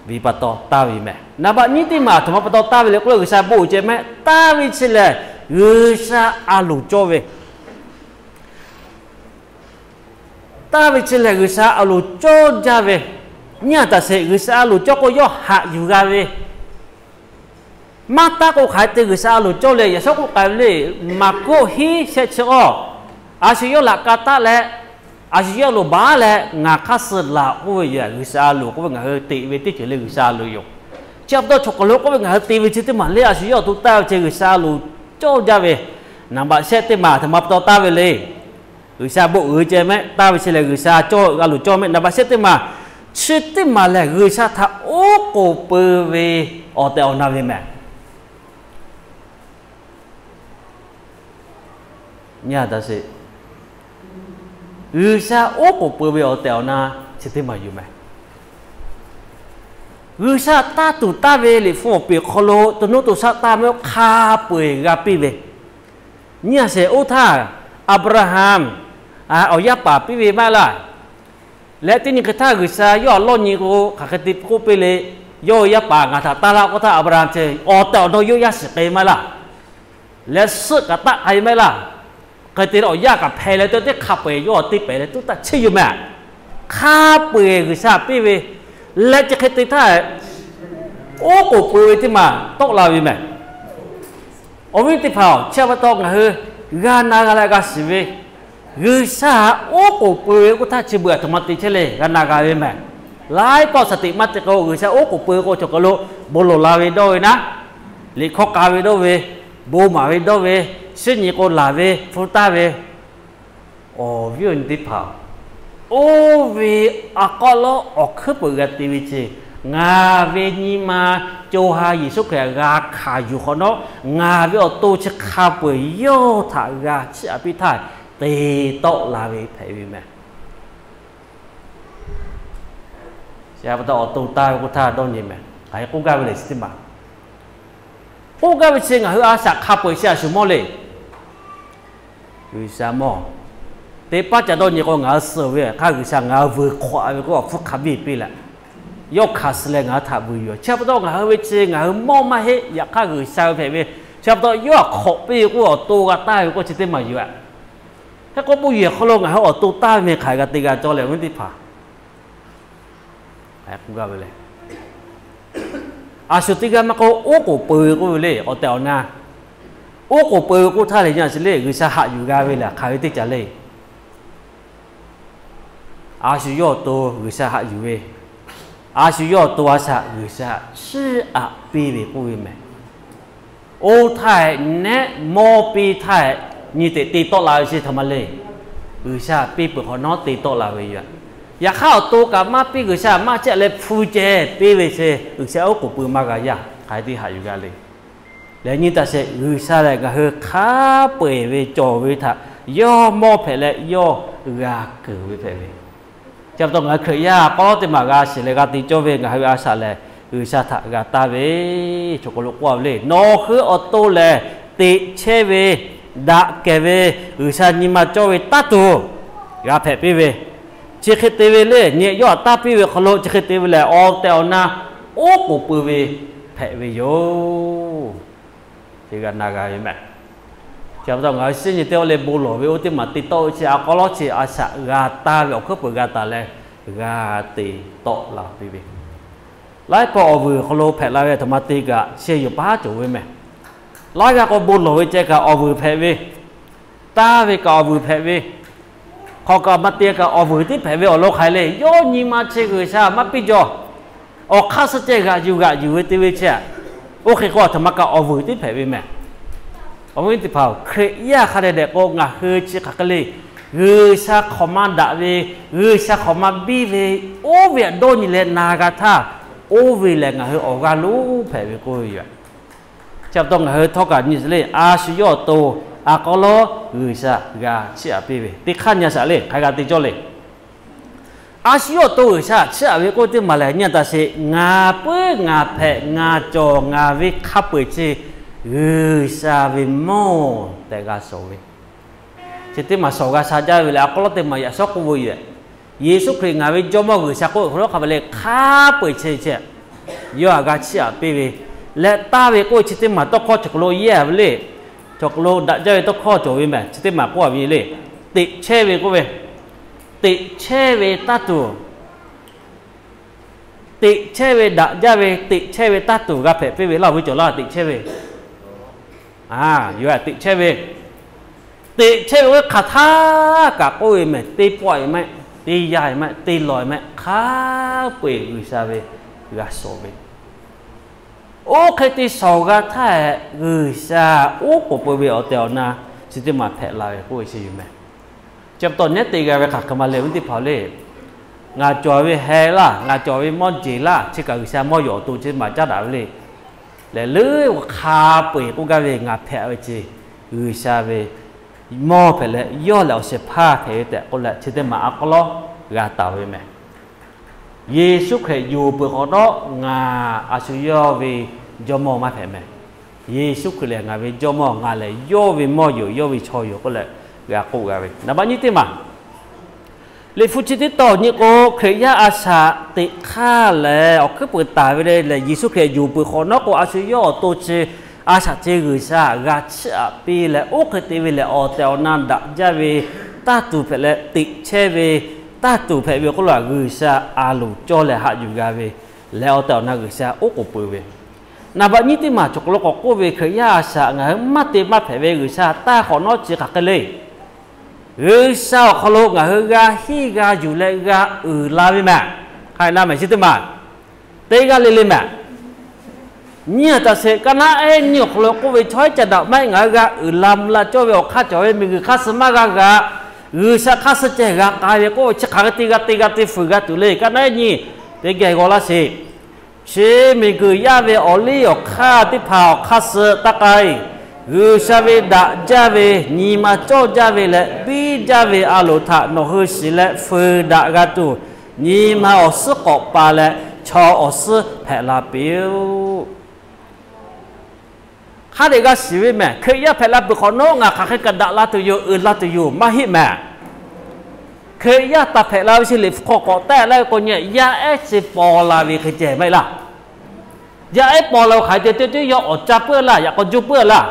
ve pa taw taˇ ve mehˬ. Naˍ baꞈ nyiˇ teˇ maˬ a htoꞈ ma pa taw taˇ ve le k'oˆ leh G'uiˬsha bon uiˍ ceh mehˆ, taˇ ve chi lehˬ G'uiˬsha a loˍ cawˇ ve. Taˇ ve chi lehˬ G'uiˬsha a loˍ cawˇ jaˇ ve. Nyi a taꞈ sheˍ, G'uiˬsha a loˍ cawˇ k'o yawˇ haꞈ yuˬ g'a ve. Maˇ taˇ k'o hk'aˬ hk'e te G'uiˬsha a loˍ cawˇ le. Yaꞈ shawˉ k'oˆ k'ai ve le, Maˍkuˆ hiˉ shehˆ chi awˬ, a shu yawˇ laꞈ ka taˆ leh, a shu yawˇ loˍ baˉ leh ngaˬ hk'aˇ suh laˬ k'oˆ ve yoˬ. G'uiˬsha a loˍ k'oˆ ve ngaˬ hui te ve teˇ ceuˬ le G'uiˬsha a loˍ yoˬ. Chi pa taw chaw hk'aw lo k'oˆ ve ngaˬ hui te ve chi teˇ maˬ le, a shu yawˇ awˬ to taˇ ve chi G'uiˬsha a loˍ cawˇ jaˇ ve. Naˍ baꞈ shehˆ teˇ maˬ a htoꞈ ma pa taw taˇ ve le. G'uiˬsha bon uiˍ ceh mehˆ, taˇ ve chi lehˬ G'uiˬsha cawˇ g'a loˍ cawˇ mehˆ. Naˍ baꞈ shehˆ teˇ maˬ, chi teˇ maˬ lehˬ G'uiˬsha htaꞈ oˉ k'oˍ pui ve awˬ tehˬ awˬ na ve mehˬ. Nyi a taꞈ sheˍ. G'uiˬsha oˉ k'oˍ pui ve awˬ tehˬ awˬ na chi teˇ maˬ yuˬ mehˍ. G'uiˬsha taˇ tuˬ taˇ ve liꞈ hpu awˬ pehˍ hk'aw lo to nuˇ to shaˆ taˇ meuˇ hk'a peu-eˬ g'a piˇ ve, nyi a shehˍ oˇ htaˇ, Aˍbraˍhanˍ awˬ yaˇ paˍ piˇ ve maˇ heˆ laˇ. Leh teˇ nyi hk'e htaˇ G'uiˬsha yawˇ a lawˇ nyi k'o, hk'aˬ hk'e te k'oˆ piˇ le, yawˇ yaˇ paˍ ngaˬ htaꞈ taˇ laˇ k'oˆ htaˇ, Aˍbraˍhanˍ ceh awˬ tehˬ awˬ na yawˇ yaˇ shiˍ k'ai maˇ heˆ laˇ. Leh suhˆ kaꞈ taˆ k'ai maˇ heˆ laˇ. Hk'e te leh awˬ yaˇ kaꞈ hpeh leh te teˇ hk'a peu-eˬ yawˇ a te pehˍ leh tuˉ taˆ chehˇ yoˬ mehˍ. Hk'a peu-eˬ G'uiˬsha piˇ ve, leh chi hk'e te htaˇ, oˉ k'oˍ pui ve teˇ maˬ tawˆ la ve mehˍ. Awˬ viˉ teˇ hpaˍ-oˬ, chi pa taw ngaˬ hui g'a na g'a leh g'a shiˍ ve, G'uiˬsha oˉ k'oˍ pui ve k'oˆ htaˇ chi beuꞈ aˬ htoꞈ ma te chehˇ le g'a na g'a ve mehˍ. Laiˉ pawˆ shaˍ tiꞈ maˇ te k'o, G'uiˬsha oˉ k'oˍ pui ve k'o, chaw hk'aw lo bon lawˬ la ve dawˇ ve naˉ, liꞈ hkawˇ k'a ve dawˇ ve, bon maˍ ve dawˇ ve, shinˉ nyi k'o laˬ ve hpu taˇ ve, awˬ viˉ awˬ nyi teˇ hpaˍ, oˇ ve a k'aw lawˉ awˬ hkuiˉ peuˬ g'a te ve chi, ngaˬ ve nyi ma co ha Yeˍsuˆ Hkriꞈ g'a hkanˍ yuˬ hk'awꞈ nawˉ, ngaˬ ve awˬ to chi hk'a peu-eˬ yawˇ htaꞈ g'a chiˇ aꞈ piˇ htaˇ, te tawˆ la ve hpehꞈ ve mehˍ. Chi pa taw awˬ to taˇ ve k'oˆ htaˇ dawˇ nyi mehˍ. Hk'aˬ hk'e k'oˆ gaˇ ve le chi teˇ maˬ, k'oˆ gaˇ ve chi ngaˬ hui a shaꞈ hk'a peu-eˬ chi a shuˍ mawˇ le. G'uiˬsha mawˇ, teˇ paˉ ca dawˇ nyi k'o ngaˬ hui suh ve hk'aˇ G'uiˬsha ngaˬ hui vuiˬ hk'awꞈ ve k'o awˬ hpfuhˇ hk'a biˇ piˇ leh, yawˇ hkanˍ suh leh ngaˬ hui htaꞈ vuiˬ yuˬ. Chi pa taw ngaˬ hui ve chi ngaˬ hui mawˇ maˇ heˆ. Yaꞈ hk'aˇ G'uiˬsha ve hpehꞈ ve, chi pa taw yawˇ a hk'awꞈ piˇ ve k'o awˬ to g'a taˇ ve k'o chi teˇ maˬ yuˬ-a. Hk'e k'o bon yehˬ hk'aw lo ngaˬ hui awˬ to taˇ ve mehˬ hk'aˬ hk'e g'a te g'a cawˇ leh awˬ viˉ teˇ hpaˍ, a shu teˇ g'aˇ maˇ k'oˆ, oˉ k'oˍ pui ve k'oˆ ve le awˬ tehˬ awˬ na. Oˉ k'oˍ pui ve k'oˆ htaˇ lehˬ nyi a shu le G'uiˬsha haꞈ yuˬ g'a ve lehˬ hk'aˬ ve teˇ caˬ le. A shu yawˇ awˬ to G'uiˬsha haꞈ yuˬ ve, a shu yawˇ awˬ to a shaꞈ G'uiˬsha chiˇ aꞈ piˇ ve k'oˆ ve mehˬ. Oˇ htaˇ nehˆ mawˇ piˇ htaˇ, nyi teꞈ te tawˆ la ve chi htaꞈ ma le. G'uiˬsha piˇ peuˬ hk'awꞈ nawˉ te tawˆ la ve yoˬ. Yaꞈ hk'aˇ awˬ to kaꞈ maˇ piˇ, G'uiˬsha maˇ chiˇ aꞈ leh hpu ceh piˇ ve chi G'uiˬsha oˉ k'oˍ pui maˇ g'a yaˇ hk'aˬ hk'e te haꞈ yuˬ g'a le. Lehˬ nyi taˇ sheˍ, G'uiˬsha lehˬ ngaˬ hui hk'a peu-eˬ ve cawˬ ve htaꞈ yawˇ mawˇ hpehꞈ leh yawˇ g'a keunˍ ve hpehꞈ ve. Chi pa taw ngaˬ hui Hkriꞈ yaˇ k'awˉ teˇ maˬ g'a shiˍ leh g'a te cawˇ ve ngaˬ hui ve a shaꞈ lehˬ G'uiˬsha htaꞈ g'a taˇ ve, chaw hk'aw lo k'oˆ a ve le, nawˬ hui awˬ to lehˬ teꞈ chehˇ ve, daꞈ kehˬ ve, G'uiˬsha nyi ma cawˇ ve taˇ tuˬ g'a hpehꞈ piˇ ve. Chi hk'e te ve le nyi yawˇ htaꞈ taˇ piˇ ve hk'aw lo chi hk'e te ve lehˬ awˬ tehˬ awˬ na oˉ k'oˍ pui ve hpehꞈ ve yoˬ. Chi g'a na g'a ve mehˬ. Chi pa taw ngaˬ hui shinˉ nyi teˇ g'aˇ leh bon lawˬ ve oˇ teˇ maˬ te tawˆ ve chi a k'aw lawˉ chi a shaꞈ g'a taˇ ve awˬ hkuiˉ peuˬ g'a taˍ leh g'a te tawˆ la piˇ ve. Laiˉ pawˆ awˬ vuiˬ hk'aw lo hpehꞈ la ve aˬ htoꞈ ma te kaꞈ sheh yoˬ paˉ cawˬ ve mehˬ. Laiˉ g'aˇ k'o bon lawˬ ve ceh kaꞈ awˬ vuiˬ hpehꞈ ve, taˇ ve kaꞈ awˬ vuiˬ hpehꞈ ve, hk'aw kaꞈ maˇ te kaꞈ awˬ vuiˬ tiˉ hpehꞈ ve awˬ lawn hk'aˬ hk'e le, yawˇ nyi ma chi G'uiˬsha maˇ piˇ jaw, awˬ hk'aˇ suh ceh g'aꞈ yuˬ g'aꞈ yuˬ ve te ve chi, oˇ hk'e k'o aˬ htoꞈ ma kaꞈ awˬ vuiˬ tiˉ hpehꞈ ve mehˬ. Awˬ viˉ teˇ hpaˍ-oˬ, Hkriꞈ yaˇ hk'a dehꞈ dehꞈ k'o ngaˬ hui chi hk'aˬ hk'e le, G'uiˬsha hk'awꞈ maˇ daꞈ ve, G'uiˬsha hk'awꞈ maˇ biˇ ve, oˇ ve htaꞈ dawˇ nyi leh na g'a htaˇ, oˇ ve lehˬ ngaˬ hui awˬ g'aˇ lonˉ hpehꞈ ve k'oˆ ve yoˬ. Chi pa taw ngaˬ hui htawˇ kaꞈ nyi le, a shu yawˇ awˬ to a k'aw lawˉ G'uiˬsha g'a chiˇ aꞈ piˇ ve teˇ hk'aˇ nyi a shaꞈ le hk'aˬ g'a te cawˇ le. A shu yawˇ awˬ to G'uiˬsha chiˇ aꞈ ve k'oˆ teˇ maˬ lehˬ nyi a taꞈ sheˍ, ngaˬ puiˉ ngaˬ hpehꞈ ngaˬ cawˬ ngaˬ ve hk'a peu-eˬ chi G'uiˬsha ve mawˇ tehꞈ g'a shawˍ ve. Chi teˇ maˬ shawˍ g'a sha jaˇ ve lehˬ a k'aw lawˉ teˇ maˬ yaꞈ shawˉ k'oˆ ve yoˬ. Yeˍsuˆ Hkriꞈ ngaˬ ve Jawˇmawˇ G'uiˬsha k'oˆ ve hk'aw lo hk'a peu-eˬ leh hk'a peu-eˬ chi chi yawˇ htaꞈ g'a chiˇ aꞈ piˇ ve, leh taˇ ve k'oˆ ve chi teˇ maˬ tawˇ hkawˇ cawˬ hk'aw lo yehˇ a ve le. Cawˬ hk'aw lo daꞈ jaˇ ve tawˇ hkawˇ cawˬ ve mehˬ, chi teˇ maˬ k'oˆ a ve le. Teꞈ chehˇ ve k'oˆ ve, teꞈ chehˇ ve taˇ tuˬ, teꞈ chehˇ ve daꞈ jaˇ ve, teꞈ chehˇ ve taˇ tuˬ g'a hpehꞈ piˇ ve laˇ awˬ viˉ cawˬ laˇ teꞈ chehˇ ve. Yawˇ teꞈ chehˇ ve, teꞈ chehˇ ve k'o hk'aˬ htaˇ kaꞈ k'oˆ ve mehˬ, teˇ pawˆ e maˇ, teˇ yanˇ e maˇ, teˇ law e maˇ, hk'a peu-eˬ G'uiˬsha ve g'a shawˍ ve. Oˇ hk'e te shawˍ g'a htaˇ, G'uiˬsha oˉ k'oˍ pui ve awˬ tehˬ awˬ na chi teˇ maˬ hpehꞈ la ve k'oˆ ve chi yoˬ mehˬ. Chi pa taw nehˉ te g'a ve hk'aˬ hk'e ma le awˬ viˉ teˇ hpaˍ le. Ngaˬ cawˬ ve heh laˇ, ngaˬ cawˬ ve mawˇ jeˬ laˇ, chi kaꞈ G'uiˬsha mawˇ yawˬ awˬ to chi maˬ caˉ daꞈ ve le. Lehˬ leuˉ hk'a peu-eˬ k'oˆ gaˇ ve ngaˬ hpehꞈ ve chi G'uiˬsha ve mawˇ hpehꞈ leh yawˇ lehˬ awˬ shehˍ hpaˇ hpehꞈ ve tehꞈ k'oˆ leh, chi teˇ maˬ a k'aw lawˉ g'a taˍ ve meh. Yeˍsuˆ Hkriꞈ yonˍ peuˬ hk'awꞈ nawˉ ngaˬ a shu yawˇ ve jawˇmawˇ maˇ hpehꞈ meh. Yeˍsuˆ Hkriꞈ lehˬ ngaˬ ve jawˇmawˇ, ngaˬ lehˬ yawˇ ve mawˇ yoˬ, yawˇ ve chaw yoˬ k'oˆ leh g'a k'oˆ g'a ve. Naˍ baˆ nyiˇ teˇ maˬ, Liꞈ hpu chi teˇ tawn nyi k'o, Hkriꞈ yaˇ a shaꞈ teꞈ hk'aˇ lehˬ awˬ hkuiˉ peuˬ taˍ ve le lehˬ, Yeˍsuˆ Hkriꞈ yonˍ peuˬ hk'awꞈ nawˉ k'o, a shu yawˇ awˬ to chi a shaꞈ chi G'uiˬsha g'a chiˇ aꞈ piˇ leh, oˇ hk'e te ve lehˬ awˬ tehˬ awˬ na daꞈ jaˇ ve, taˇ tuˬ hpehꞈ leh teꞈ chehˇ ve, taˇ tuˬ hpehꞈ ve k'oˆ lo G'uiˬsha a loˍ cawˇ leh haꞈ yuˬ g'a ve leh, awˬ tehˬ awˬ na G'uiˬsha oˉ k'oˍ peuˬ ve. Naˍ baˆ nyiˇ teˇ maˬ cawˬ k'aw lo k'awꞈ k'oˆ ve, Hkriꞈ yaˇ a shaꞈ ngaˬ hui maˇ te maˇ hpehꞈ ve G'uiˬsha taˇ hk'awꞈ nawˉ chi hk'aˬ hk'e le. G'uiˬsha awˬ hk'aw lo ngaˬ hui g'a henˇ g'a yuˬ leh g'a uiˍ la ve meh. Hk'aˬ hk'e na meh chi teˇ maˬ, teˇ g'aˇ le le meh. Nyi a taꞈ sheˍ, kaˇ naˉ ehˉ nyi awˬ hk'aw lo k'oˆ ve, chaw haiˉ ca daꞈ maˇ heˆ, ngaˬ hui g'a uiˍ la mvuh la cawˇ ve awˬ hk'aˇ cawˬ ve miˬguiˬ hk'aˇ suh maˇ g'a g'a, G'uiˬsha hk'aˇ suh ceh g'a k'ai ve k'oˆ ve chi hk'aˬ hk'e te g'a te g'a te fuiˍ g'a tuˬ le. Kaˇ naˉ ehˉ nyi teˇ geh g'aw laˇ sheˍ. Chi miˬguiˬ yaˇ ve awˬ liˇ awˬ hk'aˇ teˇ hpaˍ awˬ hk'aˇ suh taˇ k'ai. G'uiˬsha ve daꞈ jaˇ ve, nyi ma cawˇ jaˇ ve leh biˇ jaˇ ve a loˍ htaꞈ nawˬ hui shiˍ leh fuiˍ daꞈ g'a tuˬ, nyi ma awˬ suhˉ k'awꞈ pa leh chaw awˬ suhˉ hpehꞈ la piˇ-oˆ. Hk'a dehꞈ g'a shiˍ ve meh. Hkriꞈ yaˇ hpehꞈ la peuˬ hk'awꞈ nawˉ ngaˬ hk'aˬ hk'e kaꞈ daꞈ la tuˬ yoˬ, uiˍ la tuˬ yoˬ maˇ heˆ meh. Hkriꞈ yaˇ taˍ hpehꞈ la ve chi Liꞈ hpu hk'aw k'awꞈ tehˆ laˇ ve k'o nyi, yaˇ ehˉ chi paw la ve hk'e ceh maˇ heˆ laˇ. Yaˇ ehˉ paw la ve hk'aˬ hk'e te teˇ teˇ yawˇ awˬ ca puiˉ laˇ, yaꞈ k'aw juˇ puiˉ laˇ.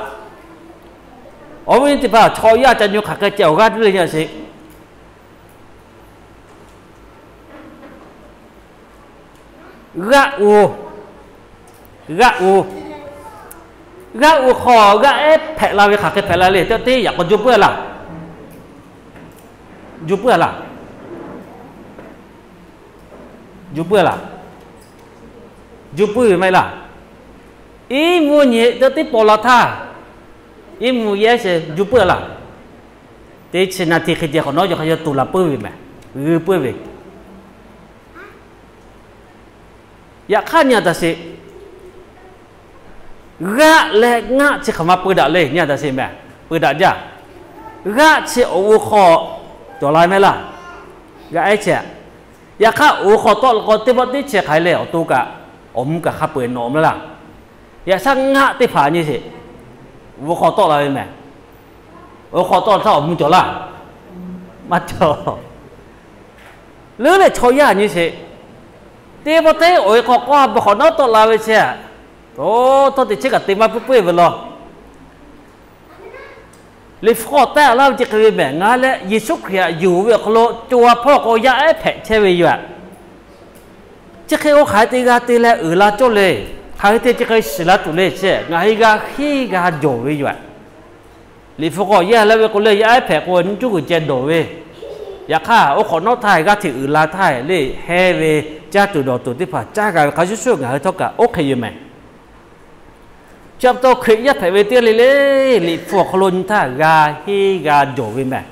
Awˬ viˉ teˇ hpaˍ, chaw yaˇ ca nyi hk'aˬ hk'e ceh awˬ g'aˇ tuˬ le nyi sheˍ. G'aˆ u, g'aˆ u, g'aˆ u hk'aw g'aˇ ehˉ hpehꞈ la ve hk'aˬ hk'e hpehꞈ la le, teˇ teˇ yaꞈ k'aw juˇ puiˉ laˇ. Juˇ puiˉ laˇ. Juˇ puiˉ laˇ. Juˇ puiˉ ve maˇ heˆ laˇ. Iˉ mvuhˇ nyi teˇ teˇ paw la htaˇ, iˉ mvuhˇ yehˉ sheˍ juˇ puiˉ laˇ. Teˇ chi na te hk'e ceh hk'awꞈ nawˉ yawˇ hk'a yawˇ to la puiˉ ve meh. G'uiˇ puiˉ ve. Yaꞈ hk'aˇ nyi a taꞈ sheˍ, g'aˆ leh ngaˆ chi hk'aˬ ma peu daꞈ le nyi a taꞈ sheˍ meh. Peu daꞈ jaˇ. G'aˆ chi awˬ g'uˇ hk'aw cawˬ la mehˆ laˇ. G'aˆ ehˉ chi, yaꞈ hk'aˇ awˬ g'uˇ hk'aw tawˆ la k'o teˇ pawˆ teˇ chi hk'aˬ hk'e le awˬ to kaꞈ awˬ mvuhˇ kaꞈ hk'a peu-eˬ nawꞈ mehˆ laˇ. Yaꞈ shaˉ ngaˆ teˇ hpaˍ nyi sheˍ, awˬ g'uˇ hk'aw tawˆ la ve meh. Awˬ g'uˇ hk'aw tawˆ la htaˇ awˬ mvuhˇ cawˬ laˇ. Maˇ cawˬ. Leuˉ leh chaw yaˇ nyi sheˍ, teˇ pawˆ teˇ awˬ e hk'aw k'awˇ ha bvuhꞈ hk'awꞈ nawˉ tawˆ la ve chi, tawˇ tawˇ teꞈ chiˉ kaꞈ te maˇ puiˉ puiˉ ve law. Liꞈ hpu k'awꞈ tehˆ laˇ ve chi hk'e ve mehˬ, ngaˬ leh Yeˍsuˆ Hkriꞈ htaꞈ yonˍ ve awˬ hk'aw lo co ha hpawˇ k'o yaˇ ehˉ hpehꞈ chehˇ ve yoˬ. Chi hk'e k'o hk'aˬ hk'e te g'a te leh uiˍ la cawˇ le. Hk'aˬ hk'e te chi hk'e shiˍ la tuˬ le chi, ngaˬ hui g'a henˇ g'a jawˬ ve yoˬ. Liꞈ hpu k'awꞈ yehˇ laˇ ve k'o leh yaˇ ehˉ hpehꞈ k'o nyiˇ cuˉ g'uiˬ ceh dawˬ ve, yaꞈ hk'aˇ oˇ hk'awꞈ nawˉ htaˇ g'aˇ hteꞈ uiˍ la htaˇ le heh ve caˇ tuˬ dawˬ tuˬ teˇ hpaˍ caˇ g'a ve hk'a shuˍ shuˍ ngaˬ hui htawˇ kaꞈ oˇ hk'e yoˬ mehˬ. Chi pa taw Hkriꞈ yaˇ hpehꞈ ve teˇ g'aˇ le le, Liꞈ hpu awˬ hk'aw lo nyi htaˇ g'a henˇ g'a jawˬ ve mehˬ.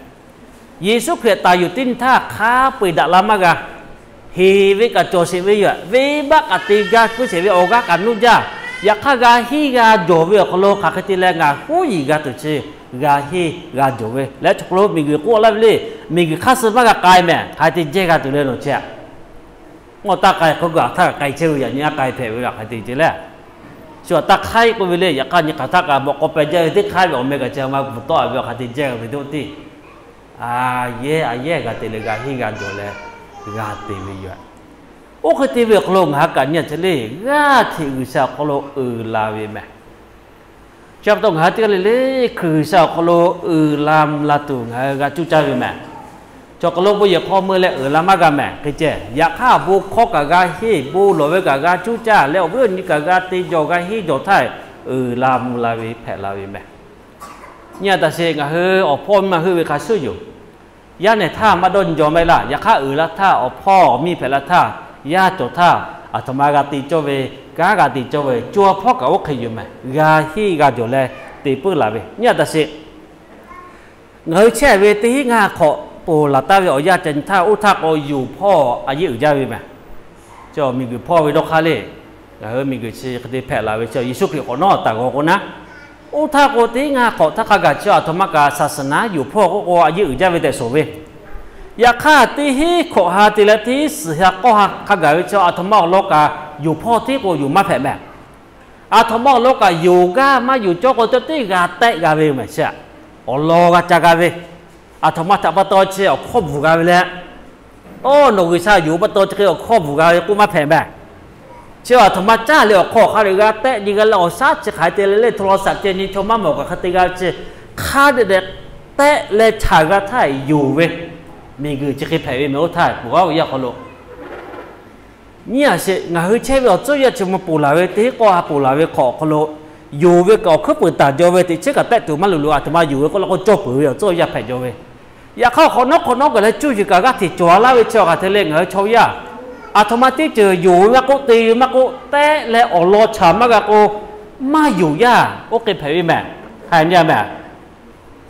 Yeˍsuˆ Hkriꞈ taˍ yuˬ teˇ nyi htaˇ hk'a peu-eˬ daꞈ la maˇ g'a. Heˍ ve kaꞈ cawˬ sheˍ ve yoˬ. Venˇbaˆ kaꞈ te gaˇ puiˉ sheˍ ve awˬ g'aˇ kaꞈ nuˇ jaˇ. Yaꞈ hk'aˇ g'a henˇ g'a jawˬ ve awˬ hk'aw lo hk'aˬ hk'e te leh ngaˬ huˉ yiˍ g'a tuˬ chi g'a henˇ g'a jawˬ ve leh chaw hk'aw lo miˬguiˬ k'oˆ laˇ ve le, miˬguiˬ hk'aˇ suh maˇ g'a k'ai mehˬ, hk'aˬ hk'e te jehˇ g'a tuˬ le nawˬ chi-a. Ngaˬ taˇ k'ai k'oˆ gaˬ htaˇ kaꞈ k'ai chehˇ ve yaꞈ nyi a k'ai hpehꞈ ve hk'aˬ hk'e te ce leh, shu aꞈ taˇ hk'aiˉ k'oˆ ve le, yaꞈ hk'aˇ nyi hk'aˬ htaˇ kaꞈ bawꞈ k'aw peh jaˇ ve teˇ hk'aiˉ ve awˬ meh kaꞈ chi ma bvuhꞈ tawˆ ve hk'aˬ hk'e te jehˇ ve teˇ oˇ tiˉ a yehˉ a yehˉ g'a te leh g'a henˇ g'a jawˬ leh g'a te ve yoˬ. Oˇ hk'e te ve awˬ hk'aw lo ngaˬ hui kaꞈ nyi a ce le, g'aˇ hteꞈ G'uiˬsha awˬ hk'aw lo uiˍ la ve mehˬ. Chi pa taw ngaˬ hui teˇ g'aˇ le le Hkriꞈ G'uiˬsha awˬ hk'aw lo uiˍ la mvuh la tuˬ ngaˬ hui g'a cuˇ caˇ ve mehˬ. Chaw hk'aw lo bon yehˬ hk'aw mui leh uiˍ la maˇ g'a mehˬ hk'e ceh. Yaꞈ hk'aˇ bon hkawˇ kaꞈ g'a henˇ, bon lawˬ ve kaꞈ g'a cuˇ caˇ leh awˬ viˉ awˬ nyi kaꞈ g'a te jawˬ g'a henˇ jawˬ htaˇ uiˍ la mvuh la ve hpehꞈ la ve mehˬ. Nyi a taꞈ sheˍ, ngaˬ hui awˬ hpawˇ miˇ ma heuˆ ve hk'a shuˍ yoˬ. Yaˇ nehˬ htaˇ maˇ dawˇ nyi jaw maˇ heˆ laˇ. Yaꞈ hk'aˇ uiˍ la htaˇ awˬ hpawˇ awˬ miˇ hpehꞈ la htaˇ, yaˇ cawˬ htaˇ, aˬ htoꞈ ma g'a te cawˇ ve, kanˉ g'a te cawˇ ve, co ha hpawˇ kaꞈ oˇ hk'e yoˬ mehˬ. G'a henˇ g'a jawˬ leh te puiˉ la ve. Nyi a taꞈ sheˍ, ngaˬ hui chehˇ ve teˇ hinˉ ngaˇ hk'awꞈ ponˬ laˬ taˍ ve awˬ yanˇ ca nyi htaˇ oˇ htaˇ k'o yonˍ hpawˇ a yeˇ uiˍ jaˇ ve mehˬ. Chi miˬguiˬ hpawˇ ve dawˇ hk'aˇ le. Ngaˬ hui miˬguiˬ chi hk'e te hpehꞈ la ve chi Yeˍsuˆ Hkriꞈ hk'awꞈ nawˉ taˍ g'aw k'o naˉ, Oˇ htaˇ k'o, teˇ hinˉ ngaˇ hk'awꞈ htaˇ hk'a gaˬ chi aˬ htoꞈ ma kaꞈ saˍ saˍ naˉ yuˬ hpawˇ k'oˆ k'o, a yeˇ uiˍ jaˇ ve tehꞈ shawˍ ve. Yaꞈ hk'aˇ, teˇ hinˉ hkawꞈ ha te leh teˇ hinˉ suhˍ ha k'awˇ ha hk'a gaˬ ve chi aˬ htoꞈ ma awˬ lawn kaꞈ yuˬ hpawˇ tiˉ k'o yuˬ maˇ hpehꞈ mehˍ. Aˬ htoꞈ ma awˬ lawn kaꞈ yonˍ gaˇ maˇ yonˍ cawˇ k'o, cawˇ teˇ g'a tehˆ g'a ve mehˍ. Chi awˬ lawn g'a ca g'a ve, aˬ htoꞈ ma htaꞈ pa taw chi awˬ hkawˇ bvuhˬ g'a ve leh, oˇ nawˬ G'uiˬsha yonˍ pa taw chi hk'e awˬ hkawˇ bvuhˬ g'a ve k'oˆ maˇ hpehꞈ mehˍ. Chi aˬ htoꞈ ma caˇ leh awˬ hk'aw hk'a leh g'a tehˆ nyi g'a leh awˬ shaˉ chi hk'aˬ hk'e te leh leh hto law shaꞈ ceh nyi chaw maˇ mawˬ kaꞈ hk'a te g'a ve chi hk'a dehꞈ dehꞈ tehˆ leh chaˬ g'a htaˇ yonˍ ve miˬguiˬ chi hk'e hpehꞈ ve mehˍ. Oˇ htaˇ peuˬ g'aˇ ve yaˇ hk'aw lo nyi a sheˍ, ngaˬ hui chehˇ ve awˬ tcuhˇ yaˇ chi ma ponˬ laˬ ve teˇ hinˉ k'awˇ ha ponˬ laˬ ve hk'awꞈ awˬ hk'aw lo, yonˍ ve kaꞈ awˬ hkuiˉ peuˬ taˍ jaw ve teꞈ chehˇ kaꞈ tehˆ tuˬ maˇ luˬ loꞈ. Aˬ htoꞈ ma yonˍ ve k'oˆ la k'o, cawˇ peuˬ ve awˬ tcuhˇ yaˇ hpehꞈ jaw ve. Yaꞈ hk'aˇ, hk'awꞈ nawˉ hk'awꞈ nawˉ gaˬ leh cuˇ yiˍ kaꞈ g'aˇ hteꞈ cawˬ laˇ ve chi awˬ hk'aˬ hk'e te leh ngaˬ hui chaw yaˇ aˬ htoꞈ ma teˇ ceuˬ yonˍ ve maˇ k'oˆ, te ve maˇ k'oˆ, tehˆ leh awˬ lawn chaˬ maˇ g'a k'o, maˇ yonˍ yaˇ oˇ hk'e hpehꞈ ve mehˍ. Hk'aˬ nyi a mehˍ.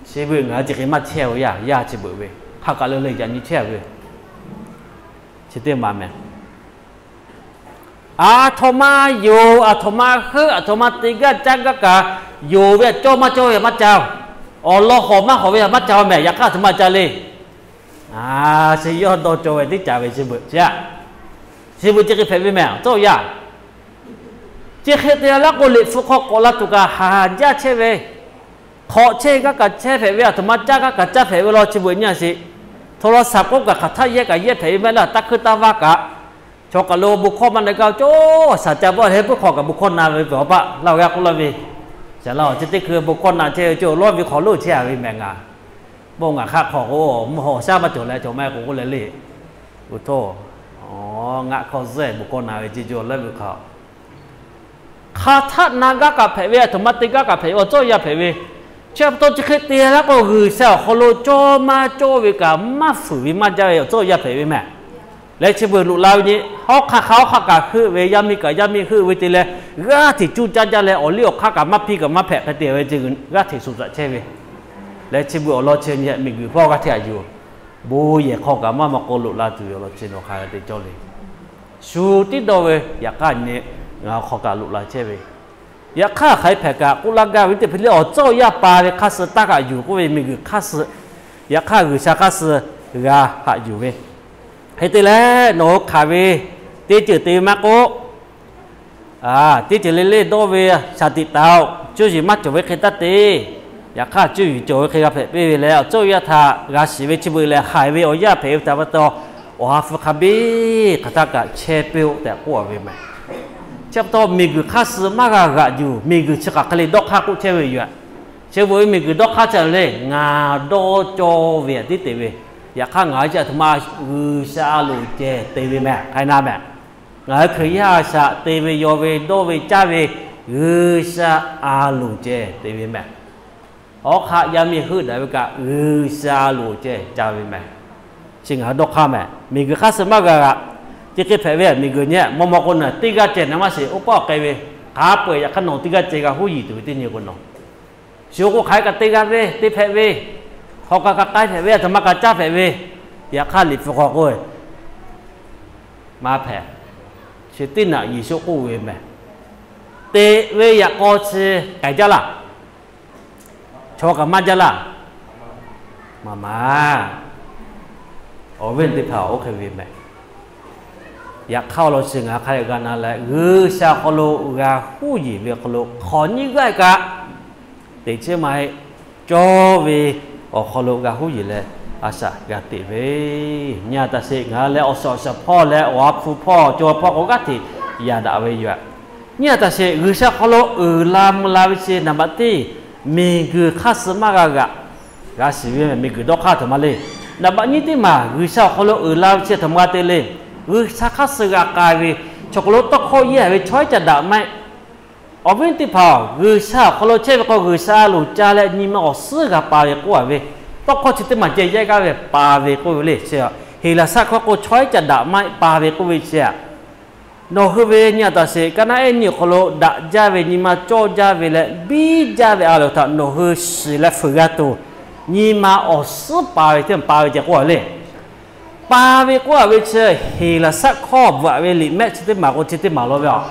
Chi beuꞈ ngaˬ hui chi hk'e maˇ chehˇ ve yaˇ, yaˇ chi beuꞈ ve hk'a kaˬ lo leh yaꞈ nyi chehˇ ve chi teˇ maˬ mehˍ. Aˬ htoꞈ ma yonˍ, aˬ htoꞈ ma heuˆ, aˬ htoꞈ ma te gaˇ caˇ gaˇ kaꞈ, yonˍ ve cawˇ maˇ cawˇ ve maˇ ca, awˬ lawn hawˍ maˇ hawˍ ve maˇ ca mehˍ. Yaꞈ hk'aˇ, aˬ htoꞈ ma ca le. A, chi yawˇ dawˇ cawˇ ve teˇ caˍ ve chi beuꞈ chi a, chi beuꞈ chi hk'e hpehꞈ ve mehˍ awˬ tcuhˇ yaˇ. Chi hk'e te laˇ k'o, liꞈ hpu hk'aw k'awꞈ la tuˬ kaꞈ haˍ jaˇ chehˇ ve, hk'awꞈ chehˇ gaˇ kaꞈ chehˇ hpehꞈ ve, aˬ htoꞈ ma caˇ gaˇ kaꞈ caˇ hpehꞈ ve law chi beuꞈ nyi a sheˍ. Hto law shaˍ k'oˆ kaꞈ hk'aˬ htaˇ yehˇ kaꞈ yehˇ hpehꞈ ve mehˍ laˇ. Taˇ hkuiˇ taˇ vaˇ kaꞈ, chaw kaˬ lo bon hkawˇ maˇ na gaˇ cawˇ shaˍ ca bawˆ leh puiˉ hk'aw kaꞈ bon hkawˇ na ve peuˬ awˬ paˆ laˇ g'a k'oˆ laˇ ve. Shaˍ laˇ awˬ chi teˇ hkui bon hkawˇ na chehˇ ve cawˇ lawˇ ve hk'aw lo chehˇ a ve mehˍ ngaˬ. Bon ngaˬ hk'aˆ hk'awꞈ k'o, mvuhˇ haw shaˉ maˇ cawˬ leh cawˬ maˇ k'oˆ k'oˆ leh le. Bon htaˇ, ngaˆ hkawˇ zuhˆ bon hkawˇ na ve ceˇ cawˇ lawˇ ve hk'aw hk'aˬ htaˆ na gaˇ kaꞈ hpehꞈ ve, aˬ htoꞈ ma te gaˇ kaꞈ hpehꞈ ve awˬ tcuhˇ yaˇ hpehꞈ ve. Chi pa taw chi hk'e te laˇ k'o, G'uiˬsha awˬ hk'aw lo cawˇ maˇ cawˇ ve kaꞈ maˇ fuiˍ ve maˇ jaˇ ve awˬ tcuhˇ yaˇ hpehꞈ ve mehˍ. Leh chi beuꞈ loꞈ la ve nyi, hawˉ hk'aˆ hk'a hawˉ hk'aˆ kaꞈ heuˆ ve, yaˇ miˇ kaꞈ yaˇ miˇ heuˆ ve te leh, g'aˇ hteꞈ cuˇ caˇ jaˇ leh awˬ liˇ awˬ hk'aˇ kaꞈ maˇ piˇ kaꞈ maˇ hpehꞈ hk'e te ve chi g'aˇ hteꞈ shuˍ tcuhꞈ chehˇ ve. Leh chi beuꞈ awˬ lawn chi nyi miˬguiˬ hpawˇ g'aˇ hteꞈ a yuˬ, bon yehˬ hk'aw kaꞈ maˇ maw k'o loꞈ la tuˬ ve awˬ lawn chi nawˬ hk'aˬ hk'e te cawˇ le. Shu tiˉ dawˇ ve, yaꞈ hk'aˇ nyi ngaˬ hk'aw kaꞈ loꞈ la chehˇ ve. Yaꞈ hk'aˇ hk'aˬ hk'e hpehꞈ kaꞈ k'oˆ laˇ gaˇ ve teˇ hpaˍ lehˬ, awˬ tcuhˇ awˬ yaˇ pa ve hk'aˇ suh taˇ haꞈ yuˬ k'oˆ ve, miˬguiˬ hk'aˇ suh, yaꞈ hk'aˇ G'uiˬsha hk'aˇ suh g'a haꞈ yuˬ ve. Hk'e te leh nawˬ hui hk'aˬ ve teˇ ceuˬ te ve maˇ k'oˆ, teˇ ceuˬ le le dawˇ ve shaˍ tiꞈ taˍ-oˬ, cuˇ yiˍ maˇ cawˬ ve hk'e taˇ te. Yaꞈ hk'aˇ cuˇ yiˍ cawˬ ve hk'e g'a hpehꞈ piˇ ve leh, awˬ tcuhˇ awˬ yaˇ htaꞈ g'a shiˍ ve chi beuꞈ lehˬ, haiˬ ve awˬ yaˇ hpehꞈ ve htaꞈ pa taw, awˬ ha hpu hk'a biˇ hk'aˬ htaˇ kaꞈ chehˇ piˇ-oˆ tehꞈ k'oˆ a ve mehˍ. Chi pa taw miˬguiˬ hk'aˇ suh maˇ g'a g'aꞈ yuˬ, miˬguiˬ chi hk'aˬ hk'e le dawˇ hk'aˇ k'oˆ chehˇ ve yoˬ. Chi beuꞈ ve miˬguiˬ dawˇ hk'aˇ chi le, ngaˬ dawˇ cawˇ ve aꞈ tiˉ te ve. Yaꞈ hk'aˇ ngaˬ hui chi aˬ htoꞈ ma G'uiˬsha a loˍ ceh te ve mehˍ. Hk'aˬ hk'e na mehˍ. Ngaˬ hui Hkriꞈ yaˇ a shaꞈ te ve, yaw ve, dawˇ ve, caˇ ve, G'uiˬsha a loˍ ceh te ve mehˍ. Hawˉ hk'aˆ yaˇ miˇ heuˆ daꞈ ve kaꞈ G'uiˬsha a loˍ ceh ca ve mehˍ. Chi ngaˬ hui dawˇ hk'aˇ mehˍ. Miˬguiˬ hk'aˇ suh maˇ g'a g'aꞈ. Chi hk'e hpehꞈ ve miˬguiˬ nyi, maw maw k'o nawˬ teˇ g'aˇ ceh nawˬ maˇ shiˍ, oˇ paˆ awˬ k'ai ve, hk'a peu-eˬ yaꞈ hk'aˇ nawˬ teˇ g'aˇ ceh g'a huˉ yiˍ tuˬ ve teˇ nyi k'o nawˬ shiˍ k'o hk'aˬ hk'e kaꞈ te g'a ve, te hpehꞈ ve, hk'aw kaꞈ kaꞈ k'ai hpehꞈ ve, aˬ htoꞈ ma kaꞈ caˇ hpehꞈ ve, yaꞈ hk'aˇ liꞈ hpu hk'aw k'oˆ ve, maˇ hpehꞈ. Chi teˇ naꞈ Yeˍsuˆ k'oˆ ve mehˍ. Teꞈ ve yaꞈ k'aw chi k'ai jaˇ laˇ. Chaw kaꞈ maˇ jaˇ laˇ. Maˍ maˍ. Awˬ viˉ teˇ hpaˍ oˇ hk'e ve mehˍ. Yaꞈ hk'aˇ awˬ lawn chi ngaˬ hk'a dehꞈ g'a na leh, G'uiˬsha awˬ hk'aw lo g'a huˉ yeˬ ve awˬ hk'aw lo hk'awꞈ nyiˇ g'aˇ kaꞈ teꞈ chehˇ maˇ heˆ. Cawˇ ve awˬ hk'aw lo g'a huˉ yeˬ leh, a shaꞈ g'a teꞈ ve. Nyi a taꞈ sheˍ, ngaˬ leh awˬ shaˍ awˬ shaˍ hpawˇ leh awˬ ha hpu hpawˇ, co ha hpawˇ k'o g'aˇ hteꞈ yaꞈ daꞈ ve yoˬ. Nyi a taꞈ sheˍ, G'uiˬsha awˬ hk'aw lo uiˍ la mvuh la ve chi naˍ baꞈ teˇ, miˬguiˬ hk'aˇ suh maˇ g'a g'aꞈ. G'a shiˍ ve miˬguiˬ dawˇ hk'aˇ htaꞈ ma le. Naˍ baꞈ nyiˇ teˇ maˬ G'uiˬsha awˬ hk'aw lo uiˍ la ve chi htaꞈ ma g'a te le. G'uiˬsha hk'aˇ suh g'a k'ai ve, chaw hk'aw lo tawˇ hkawˇ yehˇ ve chaw haiˉ ca daꞈ maˇ heˆ. Awˬ viˉ teˇ hpaˍ-oˬ, G'uiˬsha awˬ hk'aw lo chehˇ ve k'o, G'uiˬsha loˍ ca leh nyi ma awˬ suhˉ g'a pa ve k'oˆ a ve, tawˇ hkawˇ chi teˇ maˬ ceh yehˇ gaˇ ve pa ve k'oˆ ve le. Heˍlaˍsaˆ hkawˇ k'o chaw haiˉ ca daꞈ maˇ heˆ, pa ve k'oˆ ve chi aꞈ. Nawˬ hui ve nyi a taꞈ sheˍ, kaˇ naˉ ehˉ nyiˇ awˬ hk'aw lo daꞈ jaˇ ve, nyi ma cawˇ jaˇ ve leh biˇ jaˇ ve a loˍ htaꞈ nawˬ hui shiˍ leh fuiˍ g'a tuˬ, nyi ma awˬ suhˉ pa ve teˇ maˬ pa ve ceh k'oˆ a le. Pa ve k'oˆ a ve chi Heˍlaˍsaˆ hkawˇ bvuhꞈ ve liꞈ mehˆ chi teˇ maˬ k'o chi teˇ maˬ law ve aꞈ.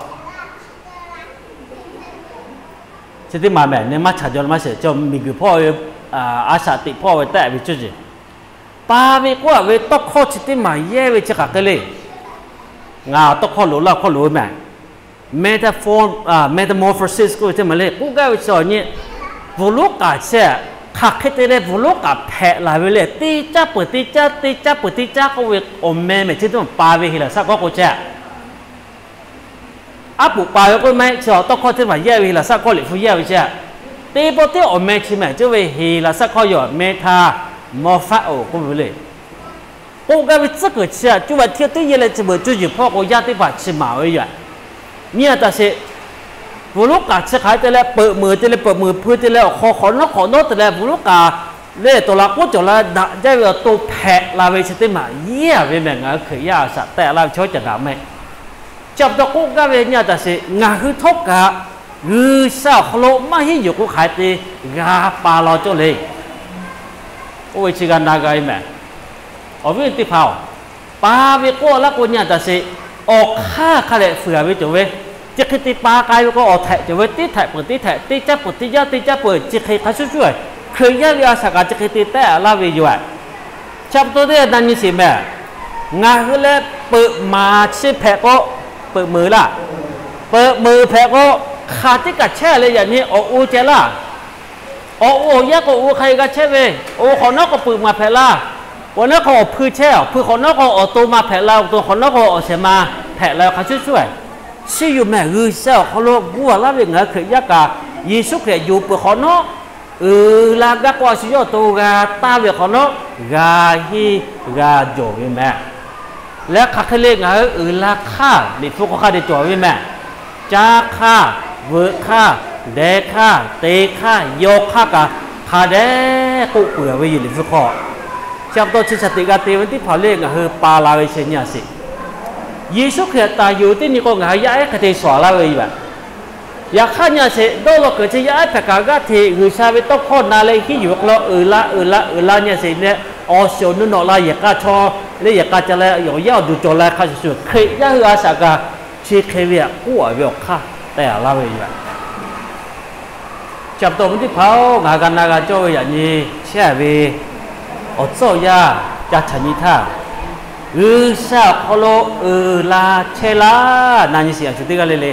Chi teˇ maˬ mehˬ, neh maˇ chaꞈ jaw maˇ shehˍ, chaw miˬguiˬ hpawˇ ve, a shaꞈ teꞈ hpawˇ ve tehˆ ve cawˇ yeˬ, pa ve k'oˆ a ve tawˇ hkawˇ chi teˇ maˬ yehˇ ve chi hk'aˬ hk'e le. Ngaˬ tawˇ hkawˇ loꞈ laˇ hkawˇ loꞈ ve mehˬ, metaphor, metamorphosis k'oˆ ve teˇ maˬ le. K'oˆ gaˇ ve chi awˬ nyi, bvuhˬ lonˉ k'aˍ chi hk'aˬ hk'e te leh bvuhˬ lonˉ k'aˍ hpehꞈ la ve le. Teˇ caˉ peuˬ teˇ caˉ, teˇ caˉ peuˬ teˇ caˉ k'oˆ ve awˬ meh mehˬ chi teˇ maˬ pa ve Heˍlaˍsaˆ hkawˇ k'o chehˇ. Aˉ poꞈ pa ve k'oˆ maˇ heˆ, chi awˬ tawˇ hkawˇ teˇ maˬ yehˇ ve Heˍlaˍsaˆ hkawˇ Liꞈ hpu yehˇ ve chehˇ. Teˇ pawˆ teˇ awˬ meh chi mehˬ cawˇ ve Heˍlaˍsaˆ hkawˇ yoˬ, metamorpho k'oˆ ve le. K'oˆ gaˇ ve tcuhˉ kuiˬ chi aꞈ cuˇ va hteˇ teˇ yehˇ leh chi beuꞈ cuˇ yiˍ hpawˇ k'o yaˇ teˇ hpaˍ chi maˍ ve yoˬ. Nyi a taꞈ sheˍ, bvuhˬ lonˉ k'aˍ chi hk'aˬ hk'e te leh peuꞈ meunˍ te leh peuꞈ meunˍ hpui te leh awˬ hk'aw hk'awꞈ nawˉ hk'awꞈ nawˉ te leh bvuhˬ lonˉ k'aˍ le tawˍ la k'oˆ cawˬ la daꞈ jaˇ ve awˬ to hpehꞈ la ve chi teˇ maˬ yehˇ ve mehˬ. Ngaˬ hui Hkriꞈ yaˇ a shaꞈ tehˆ laˇ ve chaw caꞈ daꞈ mehˆ. Chi pa taw k'oˆ gaˇ ve nyi a taꞈ sheˍ, ngaˬ hui htawˇ kaꞈ G'uiˬsha awˬ hk'aw lo maˇ hiˉ yuˬ k'o hk'aˬ hk'e te g'a pa law cawˇ le. Oˇ ve chi g'a na g'a e mehˬ. Awˬ viˉ teˇ hpaˍ-oˬ, pa ve k'oˆ laˇ k'o nyi a taꞈ sheˍ, awˬ hk'aˇ hk'a dehꞈ fuiˍ a ve cawˬ ve, chi hk'e te pa k'ai ve k'o awˬ htehꞈ cawˬ ve, teˇ htehꞈ peuˬ teˇ htehꞈ, teˇ caˉ peuˬ teˇ caˉ, teˇ caˉ peuˬ chi hk'e hk'a shuˍ shuˍ, Hkriꞈ yaˇ ve a shaꞈ kaꞈ chi hk'e te tehˆ laˇ ve yoˬ. Chi pa taw teˇ na nyi sheˍ mehˬ. Ngaˬ hui leh peuꞈ maˍ chi hpehꞈ k'o, peuꞈ meunˍ laˇ. Peuꞈ meunˍ hpehꞈ k'o, hk'aˬ teˇ kaꞈ chehˇ leh yaꞈ nyi awˬ o ceh laˇ. Awˬ o awˬ yaˇ k'o awˬ o hk'a g'a chehˇ ve, awˬ o hk'awꞈ nawˉ k'o peuꞈ maˍ hpehꞈ la. Awˬ nawˉ k'o awˬ hpui chehˇ, awˬ hpui hk'awꞈ nawˉ k'o awˬ to ma hpehꞈ la, awˬ to hk'awꞈ nawˉ k'o awˬ shehˍ ma hpehꞈ la ve hk'a shuˍ shuˍ, chi yoˬ mehˬ. G'uiˬsha awˬ hk'aw lo gu a laˇ ve ngaˬ hui Hkriꞈ yaˇ kaꞈ Yeˍsuˆ Hkriꞈ yonˍ peuˬ hk'awꞈ nawˉ, uiˍ la gaˇ k'o a shu yawˇ awˬ to g'a taˇ ve hk'awꞈ nawˉ g'a henˇ g'a jawˬ ve mehˬ. Leh hk'aˬ hk'e le ngaˬ hui uiˍ la hk'aˇ Liꞈ hpu hk'aw hk'a dehꞈ cawˬ ve mehˬ. Caˇ hk'aˇ, veuꞈ hk'aˇ, deh hk'aˇ, te hk'aˇ, yaw hk'aˇ kaꞈ hk'a dehꞈ k'oˆ peuˬ ve yoˬ Liꞈ hpu hk'aw. Chi pa taw chi shaˍ tiꞈ g'a te ve teˇ hpaˍ le ngaˬ hui pa la ve chi nyi a sheˍ. Yeˍsuˆ Hkriꞈ taˍ yoˬ teˇ nyi k'o ngaˬ hui yaˇ ehˉ hk'e te shawˍ laˇ ve yoˬ. Yaꞈ hk'aˇ nyi a sheˍ, dawˇ law kuiˬ chi yaˇ ehˉ hpehꞈ kaꞈ g'aˇ hteꞈ G'uiˬsha ve tawˇ hkawˇ na leh hiˉ yuˬ ve hk'aw lo uiˍ la uiˍ la uiˍ la nyi a sheˍ leh, awˬ shiˍ awˬ nu nawꞈ la yehˬ k'a chaw le yehˬ k'a ca leh awˬ yaˇ awˬ duˬ cawˬ la hk'a shuˍ shuˍ, Hkriꞈ yaˇ hui a shaꞈ kaꞈ chi hk'e ve aꞈ k'oˆ a ve awˬ hk'aˇ tehꞈ a laˇ ve yoˬ. Chi pa taw awˬ viˉ teˇ hpaˍ-oˬ, ngaˬ hui g'a na g'a cawˇ ve yaꞈ nyi chehˇ ve awˬ tcuhˉ awˬ yanˇ ca chaꞈ nyi htaˇ, G'uiˬsha awˬ hk'aw lo uiˍ la chehˇ laˇ na nyi sheˍ a shu teˇ g'aˇ le le.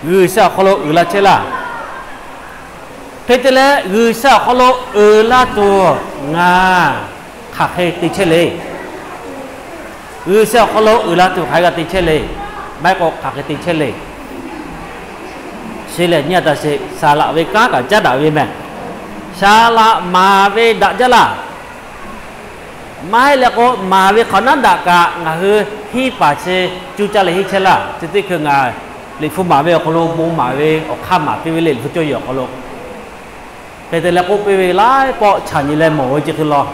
G'uiˬsha awˬ hk'aw lo uiˍ la chehˇ laˇ. Hk'e te leh G'uiˬsha awˬ hk'aw lo uiˍ la tuˬ ngaˬ hk'aˬ hk'e te chehˇ le. G'uiˬsha awˬ hk'aw lo uiˍ la tuˬ hk'aˬ hk'e g'a te chehˇ le. Maˇ heˆ k'o hk'aˬ hk'e te chehˇ le. Chi lehˬ nyi a taꞈ sheˍ, saˍ laꞈ ve kanˉ kaꞈ caˉ daꞈ ve mehˬ. Saˍ laꞈ maˍ ve daꞈ jaˇ laˇ. Maˇ heˆ leh k'o maˍ ve hk'awꞈ naˉ daꞈ kaꞈ ngaˬ hui henˇ paˍ chi cuˇ caˇ leh henˇ chehˇ laˇ. Chi teˇ hkui ngaˬ Liꞈ hpu maˍ ve awˬ hk'aw lo bon maˍ ve awˬ hk'aˇ maˍ piˇ ve le Liꞈ hpu cawˇ yehˬ awˬ hk'aw lo hk'e te leh k'oˆ piˇ ve laiˉ pawˆ chaꞈ nyi leh mawˬ ve chi hk'e law.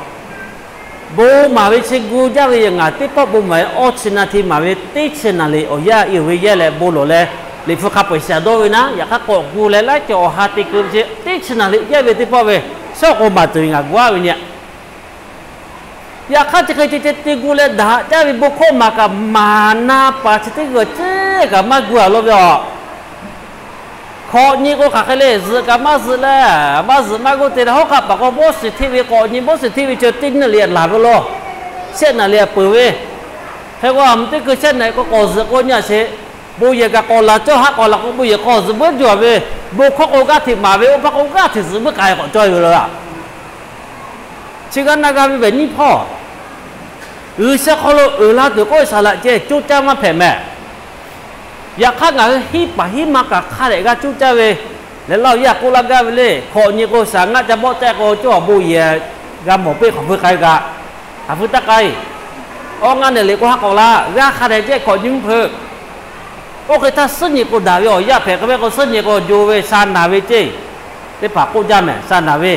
Bon maˍ ve chi gu jaˇ ve yoˬ. Ngaˬ teˇ pawˆ bon maˍ ve awˇ chi na hti maˍ ve teˇ chi naˍ liꞈ awˬ yanˇ i ve yehˇ leh bon lawˬ leh, Liꞈ hpu hk'a peu-eˬ shiˍ dawˇ ve naˉ, yaꞈ hk'aˇ k'awꞈ gu leh laiˉ cawˬ awˬ ha te keu ve chi teˇ chi naˍ liꞈ yehˇ ve teˇ pawˆ ve, shaˉ k'o maˍ tuˬ ve ngaˬ gu aˉ ve nyi. Yaꞈ hk'aˇ chi hk'e ceh ceh te gu leh daꞈ jaˇ ve bon hkawˇ maˍ kaꞈ maˍ na paˍ chi teˇ g'uˬ ceˉ kaꞈ maˇ gu a law ve aˬ. Hkawꞈ nyi k'o hk'aˬ hk'e le, zuhꞈ kaꞈ maˇ zuhꞈ leh, maˇ zuhꞈ maˇ g'uˇ te leh, hawˉ hk'aˆ paˍ k'o bawˇ shiˍ hteˇ ve k'awꞈ nyi bawˇ shiˍ hteˇ ve chi teˇ naˍ liꞈ laˬ ve law. Shehˆ naˍ liꞈ peuˬ ve. Hk'e k'o a mvuhˇ teˇ hkui shehˆ naˍ liꞈ k'o k'awꞈ zuhꞈ k'o nyi a sheˍ, bon yehˬ kaꞈ k'awꞈ laˬ cawˇ haˆ k'awꞈ laˬ k'o bon yehˬ k'awꞈ zuhꞈ muiˉ jaw ve, bon hkawˇ k'o g'aˇ hteꞈ maˍ ve, oˇ hpaˇ k'o g'aˇ hteꞈ zuhꞈ muiˉ k'ai k'awꞈ cawˇ ve law. Chi g'aˇ na g'a ve ve nyiˇ hpawˇ, G'uiˬsha hk'aw lo uiˍ la tuˬ k'oˆ ve saˍ laꞈ ceh coˇ caˇ maˇ hpehꞈ mehˍ. Yaꞈ hk'aˇ ngaˬ hui hiˉ paˍ hiˉ ma kaꞈ hk'a dehꞈ g'a coˇ caˇ ve leh laˇ yaˇ k'oˆ laˇ gaˇ ve le. Hkawꞈ nyi k'o shaˍ ngaˆ ca bawˆ tehˆ k'o cawˇ awˬ bon yehˬ g'a mawˬ peˆ hk'awꞈ hpui k'ai kaꞈ, hk'aˬ hpui taˇ k'ai. Awˇ ngaˇ nehˬ liꞈ k'o ha k'awꞈ la g'aˇ hk'a dehꞈ ceh hkawꞈ nyi mvuhˇ hpeuꞈ. Oˇ hk'e htaˇ suhˉ nyi k'o daꞈ ve awˬ yaˇ hpehꞈ k'oˆ ve k'o suhˉ nyi k'o jo ve sha naˍ ve ceˇ. Teˇ hpaˍ k'oˆ jaˇ mehˍ, sha naˍ ve.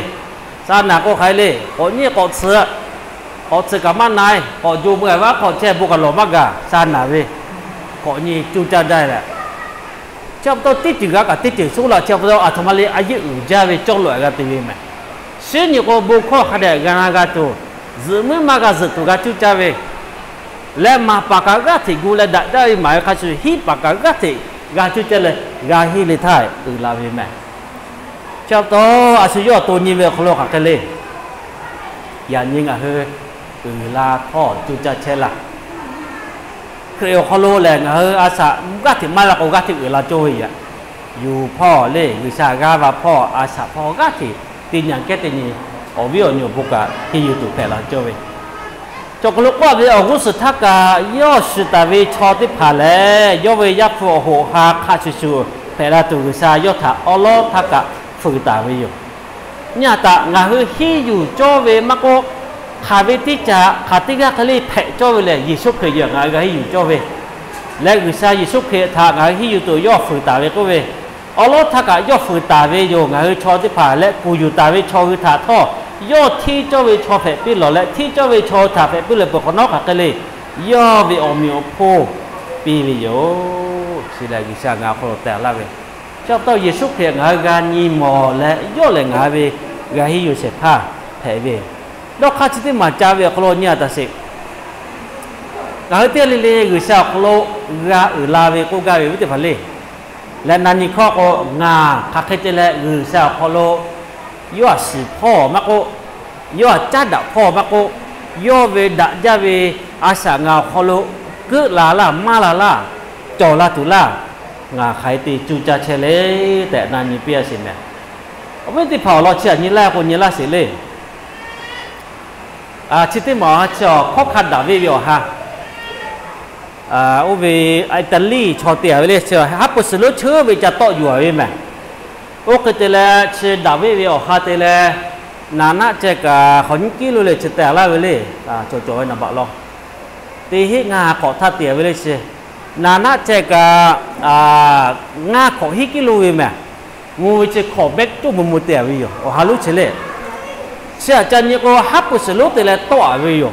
Sha naˍ k'o hk'aˬ hk'e le, k'awꞈ nyi k'awꞈ tsuhꞈ, k'awꞈ tsuhꞈ kaꞈ maˇ na e, k'awꞈ jo meuˇ a vaˉ hk'awꞈ chehˇ bon kaꞈ lawˬ maˇ gaˬ, sha naˍ ve. K'awꞈ nyi coˇ caˇ jaˇ leh, chi pa taw teˇ ceuˬ g'a kaꞈ teˇ ceuˬ soˉ laꞈ chi pa taw a htoꞈ ma le a yeˆ uiˍ jaˇ ve cawˇ lo g'a te ve mehˍ. Suhˉ nyi k'o bon hkawˇ hk'a dehꞈ g'a na g'a tuˬ, zuhꞈ muiˉ maˇ g'a zuhꞈ tuˬ g'a coˇ caˇ ve leh maˍ paˍ kaꞈ g'aˇ hteꞈ gu leh daꞈ jaˇ ve maˍ ve hk'a shuˍ hiˉ paˍ kaꞈ g'aˇ hteꞈ g'a cuˇ caˇ leh g'a henˇ le htaˇ uiˍ la ve mehˬ. Chi pa taw, a shu yawˇ awˬ to nyi ve awˬ hk'aw lo hk'aˬ hk'e le. Yaꞈ nyi ngaˬ hui uiˍ la htawˇ cuˇ caˇ chehˇ laˇ. Hkriꞈ awˬ hk'aw lo lehˬ, ngaˬ hui a shaꞈ g'aˇ hteꞈ maˇ la k'o, g'aˇ hteꞈ uiˍ la cawˇ ve yaꞈ. Yuˬ hpawˇ le, G'uiˬsha g'aˇ va hpawˇ, a shaꞈ hpawˇ g'aˇ hteꞈ teˇ nyi kehˉ teˇ nyi awˬ viˉ awˬ nyi awˬ bon kaꞈ henˇ yuˬ tuˬ hpehꞈ la cawˇ ve. Chaw hk'aw lo k'oˆ ve, awˬ g'uˇ suhˍ htaˇ kaꞈ yawˇ shiˍ taˍ ve chaw teˇ hpaˍ lehˬ, yawˇ ve Yaˇ hpu awˬ hoꞈ awˬ ha hk'a shuˍ shuˍ hpehꞈ la tuˬ, G'uiˬsha yawˇ htaꞈ awˉ lawˉ htaˇ kaꞈ fuiˍ taˍ ve yoˬ. Nyi a taꞈ ngaˬ hui henˇ yuˬ cawˇ ve maˇ k'oˆ, hk'aˬ ve teˇ caꞈ hk'aˬ teˇ g'aˇ hk'e le hpehꞈ cawˇ ve lehˬ, Yeˍsuˆ Hkriꞈ yoˬ ngaˬ hui g'a henˇ yuˬ cawˇ ve. Leh G'uiˬsha Yeˍsuˆ Hkriꞈ htaꞈ ngaˬ hui henˇ yuˬ tuˬ yawˇ fuiˍ taˍ ve k'oˆ ve, awˉ lawˉ htaˇ kaꞈ yawˇ fuiˍ taˍ ve yoˬ. Ngaˬ hui chaw teˇ hpaˍ leh kuˬ yuˬ taˍ ve chaw hui htaꞈ htawˇ, yawˇ hteˇ cawˇ ve chaw hpehꞈ piˇ lawˬ leh, hteˇ cawˇ ve chaw htaꞈ hpehꞈ piˇ lawˬ peuˬ hk'awꞈ nawˉ hk'aˬ hk'e le, yawˇ ve awˬ meꞈ awˬ hponˇ piˇ ve yoˬ. Chi lehˬ G'uiˬsha ngaˬ hui hk'aw lo tehˬ laˇ ve. Chi pa taw Yeˍsuˆ Hkriꞈ ngaˬ hui g'a nyi mawˬ leh, yawˇ lehˬ ngaˬ hui ve g'a henˇ yuˬ shehˍ hpaˇ hpehꞈ ve. Dawˇ hk'aˇ chi teˇ maˬ ca ve awˬ hk'aw lo nyi a taꞈ sheˍ. Ngaˬ hui teˇ g'aˇ le le G'uiˬsha awˬ hk'aw lo g'a uiˍ la ve k'oˆ gaˇ ve awˬ viˉ teˇ hpaˍ le. Leh na nyi hkawˇ k'o, ngaˬ hk'aˬ hk'e te leh G'uiˬsha awˬ hk'aw lo yawˇ htaꞈ shiˍ hpawˇ maˇ k'oˆ, yawˇ htaꞈ caˉ daꞈ hpawˇ maˇ k'oˆ, yawˇ ve daꞈ jaˇ ve a shaꞈ ngaˬ awˬ hk'aw lo keuˆ la laˇ, maˇ la laˇ, cawˬ la tuˬ laˇ, ngaˬ hk'aˬ hk'e te cuˇ caˇ chehˇ le tehꞈ na nyi piˇ a sheˍ mehˍ. Awˬ viˉ teˇ hpaˍ awˬ lawn chi htaꞈ nyi laˇ k'o nyi laˇ sheˍ le. Chi teˇ maˬ chi awˬ hkawˉ hkanˇ Daˍviˆ ve awˬ ha, oˇ ve Iˉtaˍliˆ chaw te a ve le, haˉ pui shiˍ lonˉ cheuˉ ve ca tawˆ yuˬ a ve mehˍ. Oˇ hk'e te leh chi Daˍviˆ ve awˬ ha te leh, naˍ naˆ ceh kaꞈ hk'awꞈ nyiˇ kiˉ lo leh chi te a laˇ ve le. Cawˬ cawˬ ve naˍ baꞈ law teˇ heˆ ngaˇ k'awꞈ htaˇ te a ve le chi, naˍ naˆ ceh kaꞈ ngaˇ hk'awꞈ hiˉ kiˉ lo ve mehˍ. Mvuh ve chi hk'awꞈ mehˉ coˇ mvuh mvuh te a ve yoˬ. Awˬ ha lonˉ chi le, chi htaꞈ ca nyi k'o, haˉ pui shiˍ lonˉ te leh tawˆ a ve yoˬ.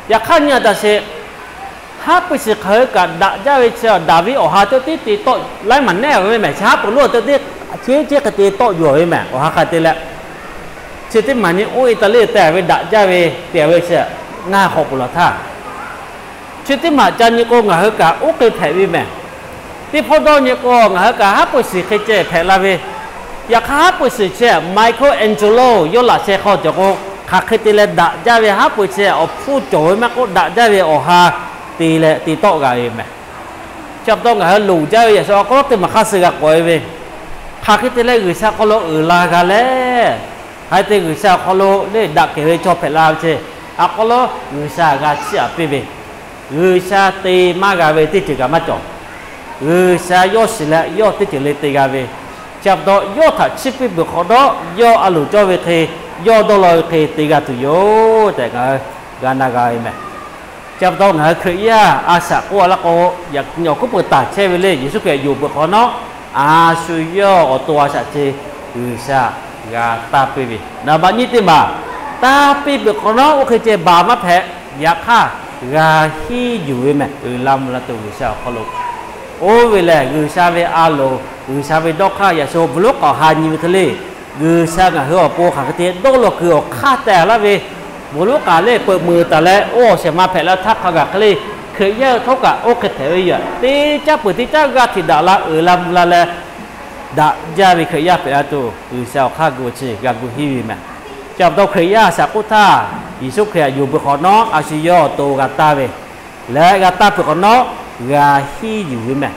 Yaꞈ hk'aˇ nyi a taꞈ sheˍ, haˉ pui shiˍ hk'aˬ hui kaꞈ daꞈ jaˇ ve chi Daˍviˆ awˬ ha teˇ tiˉ te tawˆ laiˉ maˬ nehˉ ve mehˍ. Chi haˉ pui lonˉ teˇ tiˉ chi chi hk'e te tawˆ yuˬ a ve mehˍ. Awˬ ha hk'a te leh, chi teˇ maˬ nyi oˇ Iˉtaˍliˆ te a ve daꞈ jaˇ ve te a ve chi ngaˇ hk'awꞈ peuˬ laˬ htaˇ, chi teˇ maˬ ca nyi k'o, ngaˬ hui kaꞈ oˇ hk'e hpehꞈ ve mehˍ. Teˇ hpawˇ dawˇ nyi k'o, ngaˬ hui kaꞈ haˉ pui shiˍ hk'e ceh hpehꞈ la ve. Yaꞈ hk'aˇ haˉ pui shiˍ chi Michelangelo yawˇ laꞈ sheh hk'aw cawˬ k'o, hk'aˬ hk'e te leh daꞈ jaˇ ve haˉ pui chi awˬ hpfuhˇ cawˬ ve maˇ k'oˆ, daꞈ jaˇ ve awˬ ha te leh te tawˆ g'a ve mehˍ. Chi pa taw ngaˬ hui loˍ jaˇ ve yaꞈ shu awˬ hk'aw lo teˇ maˬ hk'aˇ suh g'a k'awꞈ e ve, hk'aˬ hk'e te leh G'uiˬsha hk'aw lo uiˍ la g'a leh, hk'aˬ hk'e te G'uiˬsha awˬ hk'aw lo le daꞈ kehˬ ve chaw hpehꞈ la ve chi, awˬ hk'aw lo G'uiˬsha g'a chiˇ aꞈ piˇ ve, G'uiˬsha te maˇ g'a ve teˇ ceuˬ kaꞈ maˇ cawˬ. G'uiˬsha yawˇ shiˍ leh yawˇ teˇ ceuˬ le te g'a ve. Chi pa taw yawˇ htaꞈ chiˇ piˇ peuˬ hk'awꞈ nawˉ, yawˇ a loˍ cawˇ ve hk'e, yawˇ dawˇ law ve hk'e te g'a tuˬ yoˬ tehꞈ ngaˬ hui g'a na g'a ve mehˍ. Chi pa taw ngaˬ hui Hkriꞈ yaˇ a shaꞈ k'oˆ a laˇ k'o, awˬ hkuiˉ peuˬ taˍ chehˇ ve le. Yeˍsuˆ Hkriꞈ yonˍ peuˬ hk'awꞈ nawˉ, a shu yawˇ awˬ to a shaꞈ chi G'uiˬsha g'a taˇ piˇ ve. Naˍ baꞈ nyiˇ teˇ maˬ, taˇ piˇ peuˬ hk'awꞈ nawˉ oˇ hk'e ceh baˬ maˇ hpehꞈ. Yaꞈ hk'aˇ g'a hiˉ yuˬ ve mehˍ. Uiˍ la mvuh la tuˬ G'uiˬsha awˬ hk'aw lo oˇ ve lehˬ, G'uiˬsha ve a loˍ, G'uiˬsha ve dawˇ hk'aˇ yaꞈ shu bon lonˉ k'aoˍ ha nyi ve hk'e le, G'uiˬsha ngaˬ hui awˬ pon hk'aˬ hk'e te dawˇ law kuiˬ awˬ hk'aˇ teh laˇ ve, bon lonˉ k'aˍ le peuꞈ meunˍ taˍ leh oˇ awˬ shehˍ ma hpehꞈ la htaˇ hk'a gaˬ hk'e le, Hkriꞈ yaˇ hui htawˇ kaꞈ oˇ hk'e hpehꞈ ve yoˬ. Teˇ caˉ peuˬ teˇ caˉ g'aˇ hteꞈ daꞈ la uiˍ la mvuh la leh, daꞈ jaˇ ve Hkriꞈ yaˇ hpehꞈ la tuˬ G'uiˬsha awˬ hk'aˇ gu chi g'a gu hiˉ ve mehˍ. Chi pa taw Hkriꞈ yaˇ a shaꞈ k'oˆ htaˇ, Yeˍsuˆ Hkriꞈ htaꞈ yonˍ peuˬ hk'awꞈ nawˉ a shu yawˇ awˬ to g'a taˇ ve leh g'a taˇ peuˬ hk'awꞈ nawˉ g'a hiˉ yuˬ ve mehˍ.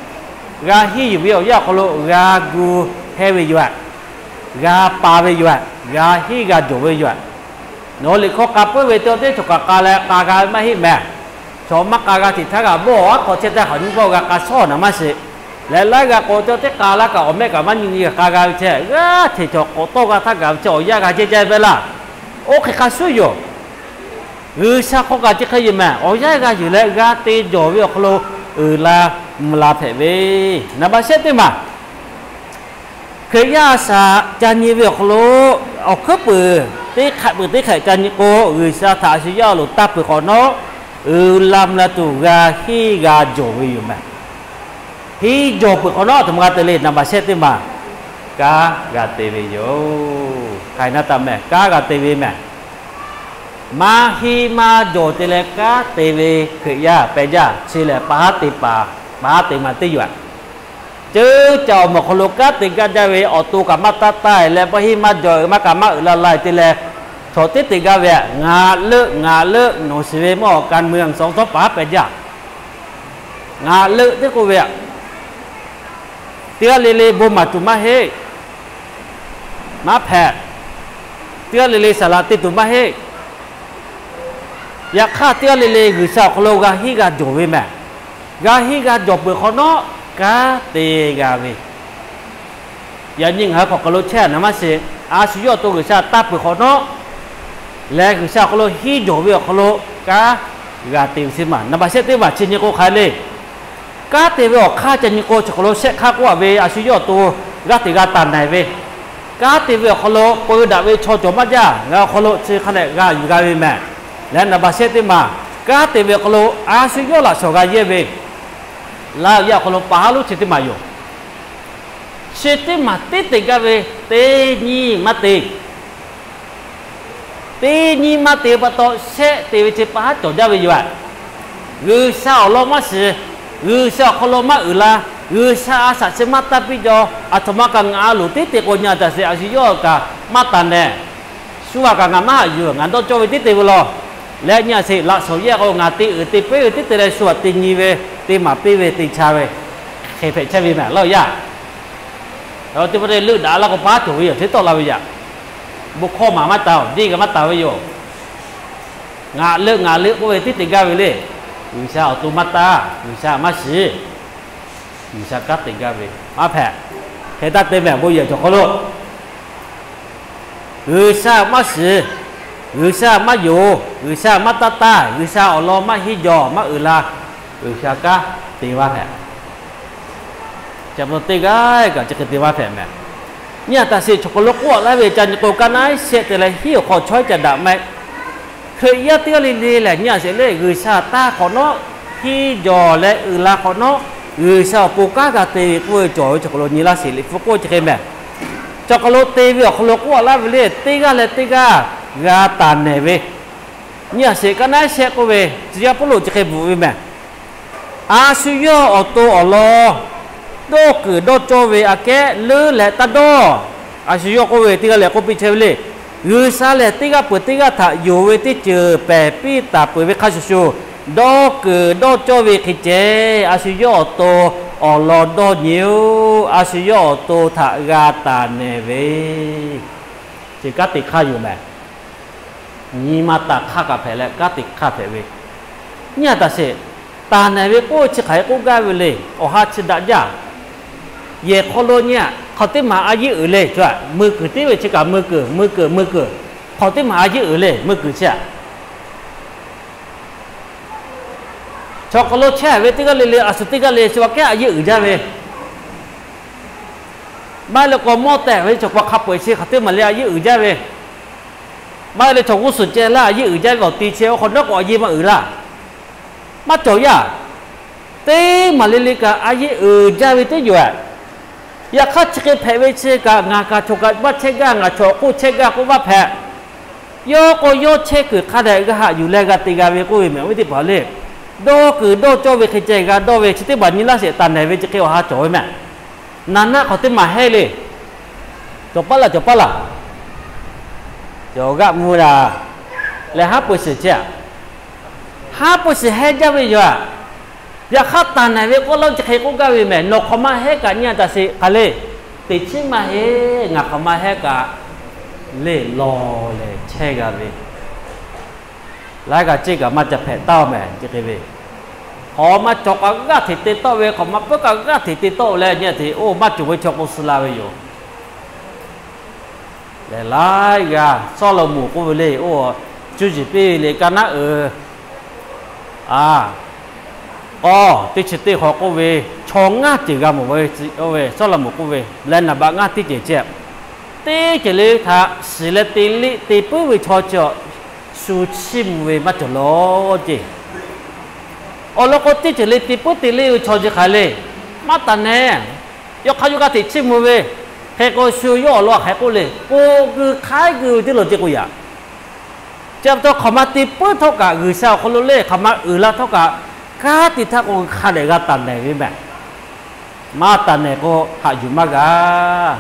G'a hiˉ yuˬ ve awˬ yanˇ awˬ hk'aw lo g'a gu heh ve yoˬ. G'a pa ve yoˬ. G'a hiˉ g'a jawˬ ve yoˬ. Nawˬ liꞈ hkawˇ k'a puiˉ ve teˇ teˇ cawˬ kaꞈ k'a leh k'a g'a ve maˇ heˆ mehˍ. Chaw maˇ k'a g'a hteꞈ htaˇ kaꞈ bawˆ aˉ hk'aw chehˇ taˇ hk'aˬ nyi bawˆ g'a k'a shawˉ naˍ maˇ shiˍ. Leh laiˉ g'a k'o teˇ teˇ k'a laˇ kaꞈ awˬ mehˆ kaꞈ maˇ nyi nyi kaꞈ k'a g'a ve chehˇ. G'aˇ hteꞈ chaw k'awꞈ tawˆ g'a htaˇ gaˬ ve chehˇ awˬ yanˇ g'a jehˇ jaˇ ve laˇ. Oˇ hk'e hk'a shuˉ yoˬ. G'uiˬsha hk'aw kaꞈ chi hk'e yeˬ mehˍ. Awˬ yanˇ g'a yuˬ leh g'a te jawˬ ve awˬ hk'aw lo uiˍ la mvuh la hpehꞈ ve. Naˍ baꞈ shehˆ teˇ maˬ, Hkriꞈ yaˇ a shaꞈ ca nyi ve awˬ hk'aw lo awˬ hkuiˉ peuˬ teˇ hk'ehꞈ peuˬ teˇ hk'ehꞈ ca nyi k'o, G'uiˬsha htaꞈ a shu yawˇ a loˍ taˇ peuˬ hk'awꞈ nawˉ, uiˍ la mvuh la tuˬ g'a hiˉ g'a jawˬ ve yoˬ mehˍ. Hiˉ jawˬ peuˬ hk'awꞈ nawˉ, a htoꞈ ma g'a te le. Naˍ baꞈ shehˆ teˇ maˬ, kanˉ g'a te ve yoˬ. Hk'aˬ hk'e na taˍ mehˍ, kanˉ g'a te ve mehˍ. Maˇ hiˉ maˇ jawˬ te leh kanˉ te ve Hkriꞈ yaˇ pehˬ jaˇ. Chi lehˬ, pa haˉ te paˍ, pa haˉ te ma teˇ yoˬ aꞈ. Ceuˇ ca awˬ moˍ awˬ hk'aw lo kanˉ te gaˇ jaˇ ve awˬ to kaꞈ maˇ taˇ taˇ leh, maˇ henˇ maˇ jawˬ maˇ kaꞈ maˇ uiˍ la la te leh, chaw teˇ te gaˇ ve htaꞈ ngaˬ leuˆ ngaˬ leuˆ nawˬ shiˍ ve mawˇ awˬ ka mui awˬ suhˍ tawˇ paˍ haˉ pehˍ jaˇ. Ngaˬ leuˆ teˇ k'oˆ ve aꞈ, teˇ g'aˇ le le bon maˍ tuˬ maˇ heˆ. Maˇ hpehꞈ. Teˇ g'aˇ le le saˍ laꞈ te tuˬ maˇ heˆ. Yaꞈ hk'aˇ, teˇ g'aˇ le le G'uiˬsha awˬ hk'aw lo g'a henˇ g'a jawˬ ve mehˬ. G'a henˇ g'a jawˬ peuˬ hk'awꞈ nawˉ, kanˉ te g'a ve. Yaꞈ nyi ngaˬ hui hk'aˬ hk'aˬ lo chehˇ a naˍ maˇ shiˍ. A shu yawˇ awˬ to G'uiˬsha taˇ peuˬ hk'awꞈ nawˉ lehˬ, G'uiˬsha awˬ hk'aw lo henˇ jawˬ ve awˬ hk'aw lo kanˉ g'a te ve chi maˬ. Naˍ baꞈ shehˆ teˇ maˬ chi nyi k'o hk'aˬ le. Kanˉ te ve awˬ hk'aˇ ca nyi k'o, chi hk'aw lo shehˆ hk'aˇ k'oˆ a ve a shu yawˇ awˬ to g'aˇ teꞈ g'a taˍ nehˬ ve, kanˉ te ve awˬ hk'aw lo peu daꞈ ve chaw cawˬ maˇ jaˇ. Ngaˬ hui awˬ hk'aw lo chi hk'a dehꞈ g'a yuˬ g'a ve mehˬ. Leh naˍ baꞈ shehˆ teˇ maˬ, kanˉ te ve awˬ hk'aw lo a shu yawˇ laꞈ shawnˍ g'a yehˇ ve, laˇ yaˇ awˬ hk'aw lo paˍ haˉ lonˉ chi teˇ maˬ yoˬ. Chi teˇ maˬ teˇ te gaˇ ve, teˇ nyi maˇ te. Teˇ nyi maˇ te pa taw, shehˆ te ve chi pa haˉ cawˬ jaˇ ve yoˬ. G'uiˬsha awˬ lawn maˇ shiˍ. G'uiˬsha awˬ hk'aw lo maˇ uiˍ la. G'uiˬsha a shaꞈ chi maˇ taˇ piˇ jaw. Aˬ htoꞈ ma kaꞈ ngaˬ a loˍ teˇ te k'o nyi a taˍ sheˍ, a shu yawˇ kaꞈ maˇ taˍ nehˬ. Shu aꞈ kaꞈ ngaˬ maˇ haꞈ yuˬ, ngaˬ dawˇ cawˇ ve teˇ te ve law. Leh nyi a sheˍ, laꞈ shawnˍ yehˇ k'o ngaˬ te uiˍ te peˉ ve teˇ te leh shu aꞈ te nyi ve, te maˍ piˇ ve te cha ve, hk'e hpehꞈ chehˇ ve mehˬ laˇ yaˇ. Teˇ pawˆ te leuˆ daꞈ laˇ k'o paˉ cawˬ ve yoˬ, hteˇ tawˆ la ve yaꞈ. Bon hkawˇ maˍ maˇ taˍ oˬ, deˇ g'a maˇ taˍ ve yoˬ. Ngaˬ leuˆ ngaˬ leuˆ k'oˆ ve teˇ te gaˇ ve le. G'uiˬsha awˬ to maˇ taˇ, G'uiˬsha maˇ shiˍ. G'uiˬsha kanˉ te gaˇ ve maˇ hpehꞈ. Hk'e taˇ te mehˬ bon yehˬ cawˬ hk'aw lo G'uiˬsha maˇ shiˍ, G'uiˬsha maˇ yonˍ, G'uiˬsha maˇ taˇ taˇ, G'uiˬsha awˬ lawn maˇ henˇ jawˬ maˇ uiˍ la, G'uiˬsha kanˉ te maˇ hpehꞈ. Chi pa taw teˇ g'aˇ kaꞈ chi hk'e te maˇ hpehꞈ mehˬ. Nyi a taˍ sheˍ, chaw hk'aw lo k'oˆ laˇ ve ca nyi k'o, kaˇ naˉ shehˆ te leh hiˉ awˬ hk'aw chawehˇ ca daꞈ maˇ heˆ. Hkriꞈ yaˇ teˇ g'aˇ le le lehˬ, nyi a sheˍ le, G'uiˬsha taˇ hk'awꞈ nawˉ, henˇ jawˬ leh uiˍ la hk'awꞈ nawˉ, G'uiˬsha awˬ pon kanˉ g'a te ve k'oˆ ve cawˬ ve chaw hk'aw lo nyi laˇ sheˍ, Liꞈ hpu k'oˆ chi hk'e mehˬ. Chaw hk'aw lo te ve awˬ hk'aw lo k'oˆ laˇ ve le, teˇ g'aˇ leh teˇ g'aˇ g'a taˍ nehˬ ve. Nyi a sheˍ, kaˇ naˉ shehˆ k'oˆ ve, tcuh yaˇ Pawˇluꞈ chi hk'e bvuhꞈ ve mehˬ. A shu yawˇ awˬ to awˬ lawn dawˇ kuiˬ dawˇ cawˇ ve aꞈ kehˉ leuˉ leh taˇ dawˇ. A shu yawˇ k'oˆ ve teˇ g'aˇ lehˬ k'oˆ piˇ chehˇ ve le. G'uiˬsha lehˬ, teˇ g'aˇ peuˬ teˇ g'aˇ htaꞈ yonˍ ve teˇ ceuˬ pehˬ piˇ taˍ peuˬ ve hk'a shuˍ shuˍ, dawˇ kuiˬ dawˇ cawˇ ve hk'e ceh, a shu yawˇ awˬ to awˬ lawn dawˇ nyi-oˬ. A shu yawˇ awˬ to htaꞈ g'a taˍ nehˬ ve, chi kanˉ te hk'aˇ yoˬ mehˬ. Nyi ma taˍ hk'aˇ kaꞈ hpehꞈ leh kanˉ te hk'aˇ hpehꞈ ve. Nyi a taˍ sheˍ, taˍ nehˬ ve k'oˆ chi hk'aˬ hk'e k'oˆ gaˇ ve le. Awˬ ha chi daꞈ jaˇ. Yehˬ hk'aw lo nyi a, hk'awꞈ teˇ maˬ a yeˇ uiˍ le. Mui kuiˬ tiˉ ve chi kaꞈ mui kuiˬ, mui kuiˬ, mui kuiˬ. Hk'awꞈ teˇ maˬ a yeˇ uiˍ le, mui kuiˬ chi a. Chaw hk'aw lo chehˇ ve teˇ g'aˇ le le, a shu teˇ g'aˇ le shu aꞈ kehˉ a yeˇ uiˍ jaˇ ve. Maˇ heˆ leh k'awꞈ mawˇ tehˬ ve chaw hk'aw hk'a peu-eˬ chi hk'awꞈ teˇ maˬ le a yeˇ uiˍ jaˇ ve. Maˇ heˆ leh chaw g'uˇ suhˍ ceh laˇ a yeˇ uiˍ jaˇ ve awˬ ti chehˇ, oˇ hk'awꞈ nawˉ k'awꞈ a yeˇ maˇ uiˍ laˇ. Maˇ cawˬ yaˇ. Teˇ maˬ le le kaꞈ a yeˇ uiˍ jaˇ ve teˇ yoˬ. Yaꞈ hk'aˇ chi hk'e hpehꞈ ve chi kaꞈ ngaˬ kaꞈ chaw kaꞈ maˇ chehˇ gaˇ, ngaˬ chaw k'oˆ chehˇ gaˇ k'oˆ maˇ hpehꞈ. Yawˇ k'o yawˇ chehˇ kuiˬ hk'a dehꞈ g'a haꞈ yuˬ leh g'a te g'a ve k'oˆ ve mehˬ, oˇ ve teˇ hpaˍ le. Dawˇ kuiˬ dawˇ cawˇ ve hk'e ceh g'a dawˇ ve, chi teˇ hpaˍ nyi laˇ sheˍ, taˍ nehˬ ve chi hk'e awˬ ha cawˬ ve mehˬ. Naˍ naˆ hk'awꞈ teˇ maˬ hehˇ le. Cawˬ paˉ laˇ, cawˬ paˉ laˇ. Cawˬ g'aˆ mvuh laˇ. Leh haˉ pui shiˍ chehˇ a. Haˉ pui shiˍ hehˇ jaˇ ve yoˬ a. Yaꞈ hk'aˇ taˍ nehˬ ve k'oˆ laˇ chi hk'e k'oˆ gaˇ ve mehˬ, nawˬ hk'awꞈ ma hehˉ kaꞈ nyi a taˍ sheˍ hk'aˬ le. Teꞈ chiˉ maˇ heˆ, ngaˬ hk'awꞈ ma hehˉ kaꞈ le lawˬ lehˬ chehˇ g'a ve. Laiˉ g'aˇ ceˇ kaꞈ maˇ ca hpehꞈ taˉ-oˬ mehˬ, chi hk'e ve. Hk'awꞈ ma cawˬ kaꞈ g'aˇ hteꞈ te tawˆ ve, hk'awꞈ ma peuˉ kaꞈ g'aˇ hteꞈ te tawˆ leh nyi a hteꞈ oˇ maˇ cawˬ ve chaw k'o suh la ve yoˬ. Lehˬ laiˉ g'aˇ Sawˉlaꞈmonˍ k'oˆ ve le, oˇ cuˇ yiˍ piˇ ve le, kaˇ naˉ uiˍ a, k'awˇ teˇ chi teˇ hk'aw k'oˆ ve, chaw ngaˇ ceuˬ g'a mawˬ ve, oˇ ve Sawˉlaꞈmonˍ k'oˆ ve leh naˍ baꞈ ngaˇ teˇ ceuˬ ceh, teˇ ceuˬ le htaꞈ shiˍ leh te liˇ te puiˉ ve chaw chi a, shu chiˇ mvuh ve maˇ cawˬ lawˬ ceˇ. Awˬ lawn k'o, teˇ ceuˬ le te puiˉ te liˇ ve chaw chi hk'aˬ le. Maˇ taˍ nehˬ. Yawˇ hk'aˇ yawˇ g'aˇ hteꞈ chiˇ mvuh ve, hk'e k'o shu yawˇ awˬ lawn hk'aˬ hk'e k'oˆ le, k'oˆ guiˇ hk'aiˉ guiˇ ve tiˉ lo ceˇ k'o yaꞈ. Chi pa taw hk'awꞈ ma te puiˉ htawˇ kaꞈ G'uiˬsha awˬ hk'aw lo le hk'awꞈ ma uiˍ la htawˇ kaꞈ, kanˉ te htaˇ k'o hk'a dehꞈ g'a taˍ nehˬ ve mehˬ. Maˇ taˍ nehˬ k'o, haꞈ yuˬ maˇ g'a.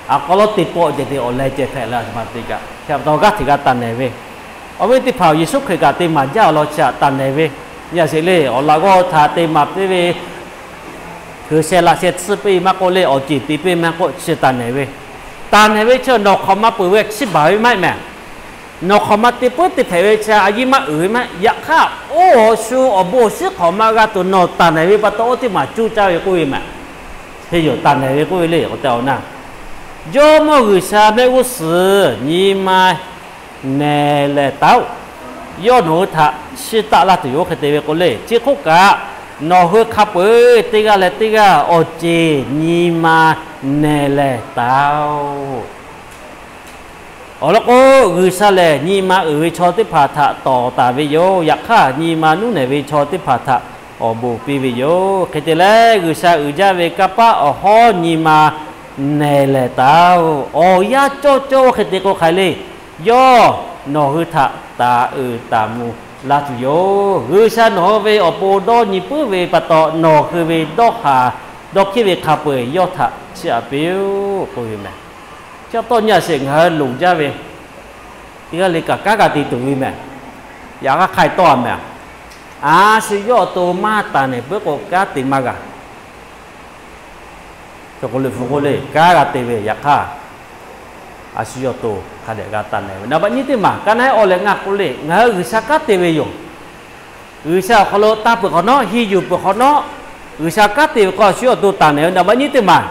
Awˬ hk'aw lo teˇ pawˆ ceh te awˬ leh ceh hpehꞈ la, a ma te kaꞈ hk'e pa taw g'aˇ hteꞈ g'a taˍ nehˬ ve. Awˬ viˉ teˇ hpaˍ-oˬ, Yeˍsuˆ Hkriꞈ kaꞈ te maˍ jaˇ awˬ lawn chi htaꞈ taˍ nehˬ ve. Nyi a sheˍ le, awˬ laꞈ g'awˇ htaꞈ te maˍ piˇ ve, hkui sheh laꞈ sheh tsuhˇ piˇ maˇ k'oˆ le, awˬ ceˬ te piˇ maˇ k'oˆ, chi taˍ nehˬ ve. Taˍ nehˬ ve chi nawˬ hk'awꞈ ma peuˬ ve chiˇ baˬ ve maˇ heˆ mehˍ. Nawˬ hk'awꞈ ma te puiˉ te hpehꞈ ve chi a yiˇ maˇ uiˍ ve maˇ heˆ. Yaꞈ hk'aˇ, oˇ awˬ shu awˬ bon awˬ shinˉ hk'awꞈ ma g'a tuˬ nawˬ taˍ nehˬ ve pa taw, oˇ teˇ maˬ cuˇ caˇ ve k'oˆ ve mehˍ. Hk'e yoˬ, taˍ nehˬ ve k'oˆ ve le, awˬ tehˬ awˬ na, Jawˇmawˇ G'uiˬsha mehˆ g'uˇ suhˍ nyi ma nehˬ lehˬ taˍ-oˆ. Yawˇ nawˬ hui htaꞈ chiˇ taˆ laˇ tuˬ yoˬ. Hk'e te ve k'o le, chi hk'oˆ kaꞈ nawˬ hui hk'a peu-eˬ teˇ g'aˇ leh teˇ g'aˇ awˬ ceˬ nyi ma nehˬ lehˬ taˍ-oˆ. Awˬ lawn k'o, G'uiˬsha lehˬ nyi ma uiˍ ve chaw teˇ hpaˍ htaꞈ tawˍ taˍ ve yoˬ. Yaꞈ hk'aˇ, nyi ma nuˉ nehˬ ve chaw teˇ hpaˍ htaꞈ awˬ bon piˇ ve yoˬ. Hk'e te leh, G'uiˬsha uiˍ jaˇ ve kanˇ paˆ awˬ hawˉ nyi ma nehˬ lehˬ taˍ-oˆ. Awˬ yanˇ cawˇ cawˇ oˇ hk'e te k'o hk'aˬ hk'e le, yawˇ nawˬ hui htaꞈ taˍ uiˍ taˍ mvuh laˇ tuˬ yoˬ. G'uiˬsha nawˬ hui ve awˬ pon dawˇ nyi puiˉ ve pa taw, nawˬ hui ve dawˇ haˍ dawˇ hkiˉ ve hk'a peu-eˬ yawˇ htaꞈ chiˇ aꞈ piˇ-oˆ k'oˆ ve mehˍ. Chi pa taw nyi a sheˍ, ngaˬ hui loˍ jaˇ ve teˇ g'aˇ le kaꞈ kanˉ g'a te tuˬ ve mehˍ. Yaꞈ hk'aˇ hk'ai tawˆ a mehˍ. A shu yawˇ awˬ to maˇ taˍ nehˬ peuˬ k'o, kanˉ te maˇ g'a. Cawˬ k'o, liꞈ hpu k'oˆ le, kanˉ g'a te ve. Yaꞈ hk'aˇ, a shu yawˇ awˬ to hk'a dehꞈ g'a taˍ nehˬ ve. Naˍ baꞈ nyiˇ teˇ maˬ, ka naˉ heˆ awˬ leh ngaˬ k'oˆ le, ngaˬ hui G'uiˬsha kanˉ te ve yoˬ. G'uiˬsha awˬ hk'aw lo taˇ peuˬ hk'awꞈ nawˉ, henˇ yuˬ peuˬ hk'awꞈ nawˉ, G'uiˬsha kanˉ te ve hk'aw a shu yawˇ awˬ to taˍ nehˬ ve. Naˍ baꞈ nyiˇ teˇ maˬ,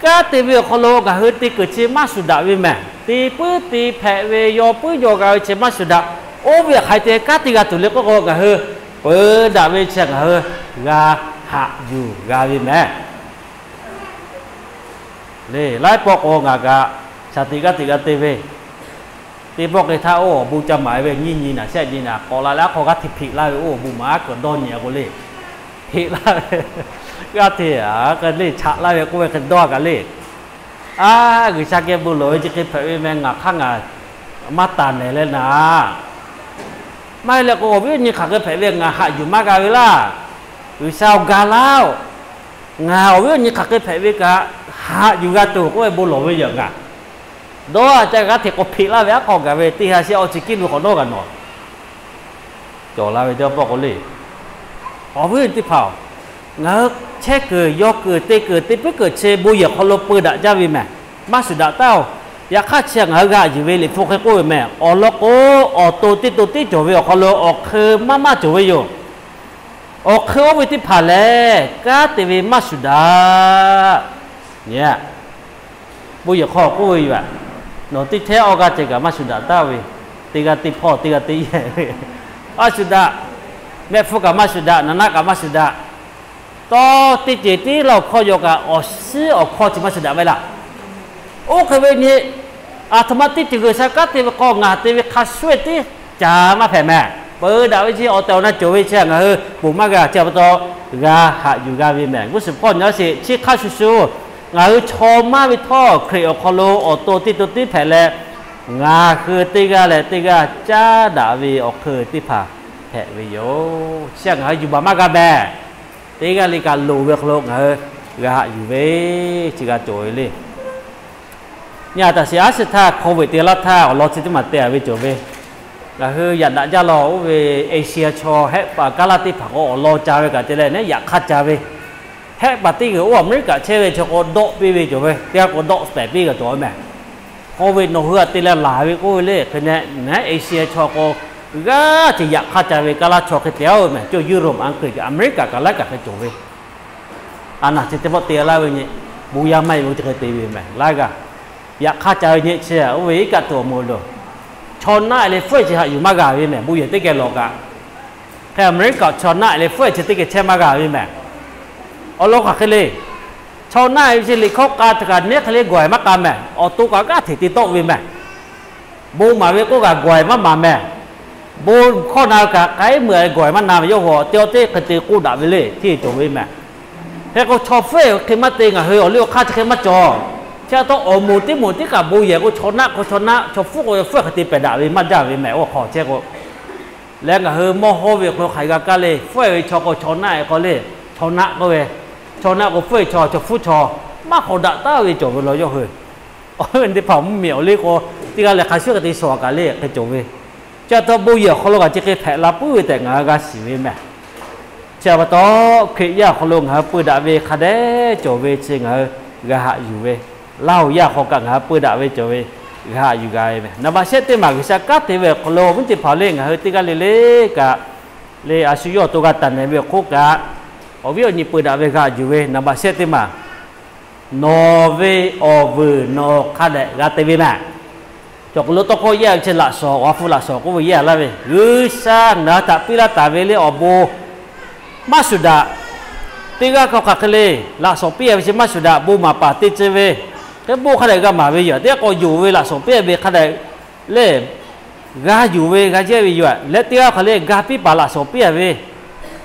kanˉ te ve awˬ hk'aw lo ngaˬ hui te kuiˬ chi maˇ shuˍ daꞈ ve mehˍ. Te puiˉ te hpehꞈ ve, yaw puiˉ yaw g'a ve chi maˇ shuˍ daꞈ. Oˇ ve hk'aˬ hk'e te kanˉ te g'a tuˬ le k'oˆ k'o, ngaˬ hui peu daꞈ ve chi ngaˬ hui g'a haꞈ yuˬ g'a ve mehˍ. Le, laiˉ pawˆ k'o ngaˬ kaꞈ shaˍ tiꞈ g'aˇ tiꞈ g'a te ve, teˇ pawˆ hk'e htaˇ oˇ awˬ bon ca maˍ ve nyiˇ nyi naˍ shehˆ nyi naˍ k'awꞈ la leh, aˉ hk'aw g'aˇ hteꞈ hpeꞈ laˇ ve, oˇ awˬ bon maˍ aˉ k'awꞈ dawˇ nyi a k'o le, hpeꞈ laˇ ve, g'aˇ hteꞈ a hk'e le chaꞈ laˇ ve k'oˆ ve hk'e dawˇ a kaꞈ le. A, G'uiˬsha geh bon lawˬ ve chi hk'e hpehꞈ ve meh, ngaˬ hk'aˇ ngaˬ maˇ taˍ nehˬ leh naˍ. Maˇ heˆ leh k'o, awˬ viˉ awˬ nyi hk'aˬ hk'e hpehꞈ ve ngaˬ haꞈ yuˬ maˇ g'a ve laˇ. G'uiˬsha awˬ ga laˇ-oˬ, ngaˬ awˬ viˉ awˬ nyi hk'aˬ hk'e hpehꞈ ve kaꞈ haꞈ yuˬ g'a tuˬ k'oˆ ve bon lawˬ ve yoˬ ngaˬ. Dawˇ a ca g'a hteꞈ k'awꞈ hpeꞈ laˇ ve aˉ hk'aw gaˬ ve teˇ ha shehˆ awˬ chi kiˇ lu k'awꞈ nawˉ g'a nawˬ cawˬ la ve teˇ pawˆ k'o le. Awˬ viˉ teˇ hpaˍ-oˬ, ngaˬ hui chehˇ kuiˬ, yaw kuiˬ, te kuiˬ, te puiˉ kuiˬ chi bon yehˬ hk'aw lo peu daꞈ jaˇ ve mehˍ. Maˇ shuˍ daꞈ taˉ-oˬ. Yaꞈ hk'aˇ chi ngaˬ hui g'a yuˬ ve liꞈ hpu hk'e k'oˆ ve mehˍ. Awˬ lawn k'o, awˬ to teˇ to tiˉ cawˬ ve awˬ hk'aw lo awˬ hk'eun maˇ maˇ cawˬ ve yoˬ. Awˬ hk'eun oˇ ve teˇ hpaˍ lehˬ, kanˉ te ve maˇ shuˍ daꞈ. Nyi, bon yehˬ hk'aw k'oˆ ve yoˬ. Nawˬ teˇ htehˇ awˇ g'aˇ ceh kaꞈ maˇ shuˍ daꞈ taˉ ve, teˇ g'aˇ teˇ hpawˇ, teˇ g'aˇ teˇ yehˬ ve, maˇ shuˍ daꞈ. Mehˆ hpfuhˇ kaꞈ maˇ shuˍ daꞈ, naˍ naˆ kaꞈ maˇ shuˍ daꞈ. Tawˇ teˇ ceuˬ tiˉ laˇ awˬ hkawˇ yaw kaꞈ awˬ shiˉ awˬ hkawˇ chi maˇ shuˍ daꞈ ve laˇ. Oˇ hk'e ve nyi, aˬ htoꞈ ma teˇ ceuˬ G'uiˬsha kanˉ te ve k'o, ngaˬ te ve hk'a shuˍ tiˉ ca maˇ hpehꞈ mehˍ. Peu daꞈ ve chi awˬ tehˬ awˬ na cawˬ ve chi ngaˬ hui ponˬ maˇ g'a. Chi pa taw g'a haꞈ yuˬ g'a ve mehˍ. G'uˇ suhˍ hpawˇ nyi sheˍ, chi hk'a shuˍ shuˍ ngaˬ hui chaw maˇ ve htawˇ, Hkriꞈ awˬ hk'aw lo awˬ to teˇ to tiˉ hpehꞈ leh, ngaˬ hui teˇ g'aˇ leh teˇ g'aˇ caˉ daꞈ ve awˬ hk'eun teˇ hpaˍ hpehꞈ ve yoˬ. Chi ngaˬ hui yuˬ baˬ maˇ g'a mehˍ. Teˇ g'aˇ le kaꞈ loˍ ve awˬ hk'aw lo ngaˬ hui g'a haꞈ yuˬ ve, chi g'a cawˬ ve le. Nyi a taꞈ shiˍ aˉ shiˍ htaˇ, hkawˇ ve teˇ g'aˇ laˇ htaˇ awˬ lawn chi teˇ maˬ te a ve cawˬ ve. Ngaˬ hui yaꞈ daꞈ jaˇ law, oˇ ve Asia chaw hehˆ paˍ kaˉ laˇ teˇ hpaˍ k'o awˬ lawn ca ve kaꞈ te leh neˉ yaꞈ hk'aˇ ca ve. Hehˆ paˍ teˇ g'uiˬ oˇ Aˍmeˍriˆkaꞈ chehˇ ve chaw k'o dawˆ piˇ ve cawˬ ve, teˇ g'aˇ k'o dawˆ pehˍ piˇ kaꞈ cawˬ ve mehˍ. Hkawˇ ve nawˬ hui htaꞈ te leh laˬ ve k'oˆ ve le, hk'e neh neˉ Asia chaw k'o g'aˇ hteꞈ yaꞈ hk'aˇ ca ve kaˉ laˇ chaw hk'e te a ve mehˍ. Cawˇ Europe, Anˍgriˆ, Aˍmeˍriˆkaꞈ kaꞈ laiˉ kaꞈ hk'e cawˬ ve. A naˬ chi teˇ pawˆ te laˇ ve nyi, bon yaˇ maˇ heˆ ve chi hk'e te ve mehˍ. Laiˉ g'aˇ yaꞈ hk'aˇ ca ve nyi chi, oˇ ve iˉ kaˆ tuˬ awˬ moˍ loˬ. Chaw naˆ e leh hpfuhˆ e chi haꞈ yuˬ maˇ g'a ve mehˍ, bon yehˬ teˇ geh lawˬ kaꞈ. Hk'e Aˍmeˍriˆkaꞈ chaw naˆ e leh hpfuhˆ e chi teˇ geh chehˇ maˇ g'a ve mehˍ. Awˬ lawn hk'aˬ hk'e le, chaw naˆ e ve chi liꞈ hkawˇ k'a htaꞈ kaꞈ neˉ hk'e le gawˬ e maˇ k'a mehˍ. Awˬ to kaꞈ g'aˇ hteꞈ te tawˆ ve mehˍ. Bon maˍ ve k'oˆ kaꞈ gawˬ e maˇ maˍ mehˍ. Bon hkawˇ na kaꞈ k'ai meuˬ gawˬ e maˇ na ve, yawˇ hui teˇ aw teˇ hk'e te k'oˆ daꞈ ve le, hteˇ cawˬ ve mehˍ. Hk'e k'o chaw hpfuhˆ e hk'e maˇ te, ngaˬ hui awˬ liˇ awˬ hk'aˇ chi hk'e maˇ cawˬ. Chi pa taw awˬ moˍ teˇ moˍ tiˉ kaꞈ bon yehˬ k'o chaw naˆ k'o chaw naˆ, chaw hpfuhˆ k'o hpfuhˆ hk'e te pehˬ daꞈ ve maˇ jaˇ ve mehˍ. Oˇ hk'aw chehˇ k'o, leh ngaˬ hui mawˇ hawˇ ve awˬ hk'aw lo hk'aˬ hk'e g'a kaˇ le, hpfuhˆ e ve chaw k'o chaw naˆ e k'o le, chaw naˆ k'oˆ ve Chaw naˆ k'o, hpfuhˇ chaw, chaw hpfuhˇ chaw, maˇ hk'awꞈ daꞈ taˉ ve cawˬ ve law yawˇ hui. Awˬ viˉ teˇ hpaˍ mvuhˇmiˬ awˬ liˇ k'o, teˇ g'aˇ leh hk'a shuˍ hk'e te shawˍ kaꞈ le hk'e cawˬ ve. Chi pa taw bon yehˬ awˬ hk'aw lo kaꞈ chi hk'e hpehꞈ la puiˉ ve tehꞈ ngaˬ hui g'a shiˍ ve mehˬ. Chi pa taw, Hkriꞈ yaˇ awˬ hk'aw lo ngaˬ hui peu daꞈ ve hk'a dehꞈ cawˬ ve chi ngaˬ hui g'a haꞈ yuˬ ve, Laˇ huˍ yaˇ hk'aw kaꞈ ngaˬ hui peu daꞈ ve cawˬ ve g'a haꞈ yuˬ g'a ve mehˬ. Naˍ baꞈ shehˆ teˇ maˬ G'uiˬsha kanˉ te ve awˬ hk'aw lo awˬ viˉ teˇ hpaˍ le ngaˬ hui teˇ g'aˇ le le kaꞈ le a shu yawˇ awˬ to g'a taˍ nehˬ ve awˬ hk'oˆ kaꞈ, awˬ viˉ awˬ nyi peu daꞈ ve g'a haꞈ yuˬ ve naˍ baꞈ shehˆ teˇ maˬ, nawˬ ve awˬ vuiˬ nawˬ hk'a dehꞈ g'a te ve mehˬ. Cawˬ k'o lo tawˇ hkawˇ yaˇ ve chi laꞈ shawnˍ, awˬ ha hpu laꞈ shawnˍ k'oˆ ve yaˇ laˇ ve, G'uiˬsha ngaˬ hui htaꞈ piˇ laˇ taˍ ve le awˬ bon maˇ shuˍ daꞈ. Teˇ g'aˇ hk'aw hk'aˬ hk'e le laꞈ shawnˍ piˇ a ve chi maˇ shuˍ daꞈ, bon maˍ paˍ te tcuh ve, hk'e bon hk'a dehꞈ g'a maˍ ve yoˬ. Teˇ g'aˇ k'awꞈ yonˍ ve laꞈ shawnˍ piˇ a ve hk'a dehꞈ le g'a yuˬ ve g'a yehˇ ve yoˬ. Leh teˇ g'aˇ hk'aˬ le ga piˇ paˍ laꞈ shawnˍ piˇ a ve,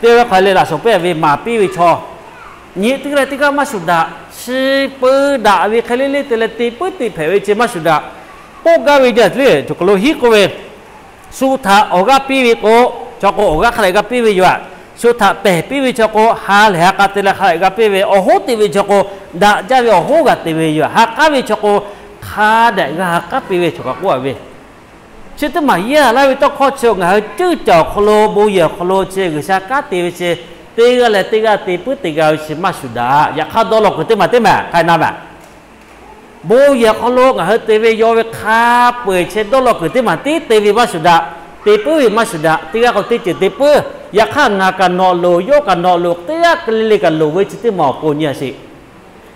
teˇ g'aˇ hk'aˬ le laꞈ shawnˍ piˇ a ve maˍ piˇ ve chaw, nyi teˇ g'aˇ leh teˇ g'aˇ maˇ shuˍ daꞈ, chi peu daꞈ ve hk'e le le te leh te puiˉ te hpehꞈ ve chi maˇ shuˍ daꞈ. K'oˆ gaˇ ve nyi a le cawˬ k'o lo hiˉ k'oˆ ve, shu htaꞈ awˬ g'aˇ piˇ ve k'o, chaw k'o awˬ g'aˇ hk'a dehꞈ g'a piˇ ve yoˬ. Shu htaꞈ pehˬ piˇ ve chaw k'o ha lehˬ ha k'a te leh hk'a dehꞈ g'a piˇ ve, awˬ hoˉ te ve chaw k'o daꞈ jaˇ ve awˬ hoˉ g'a te ve yoˬ. Ha k'aˉ ve chaw k'o hk'a dehꞈ g'a ha k'aˉ piˇ ve chaw kaꞈ k'oˆ a ve, chi teˇ maˬ yaˇ laˇ ve tawˇ hkawˇ chi ngaˬ hui ceuˇ caˬ awˬ hk'aw lo bon yehˬ awˬ hk'aw lo chi G'uiˬsha kanˉ te ve chi teˇ g'aˇ leh teˇ g'aˇ te puiˉ te g'a ve chi maˇ shuˍ daꞈ. Yaꞈ hk'aˇ dawˇ law kuiˬ teˇ maˬ teˇ maˬ hk'a na mehˬ. Bon yehˬ awˬ hk'aw lo ngaˬ hui te ve yaw ve hk'a peu-eˬ chi dawˇ law kuiˬ teˇ maˬ tiˉ te ve maˇ shuˍ daꞈ, te puiˉ ve maˇ shuˍ daꞈ, teˇ g'aˇ k'o teˇ ceuˬ te puiˉ. Yaꞈ hk'aˇ ngaˬ kaꞈ nawꞈ loˍ, yawˇ kaꞈ nawꞈ loˍ, teˇ g'aˇ hk'e le le kaꞈ loˍ ve chi teˇ maˬ awˬ pon nyi a sheˍ.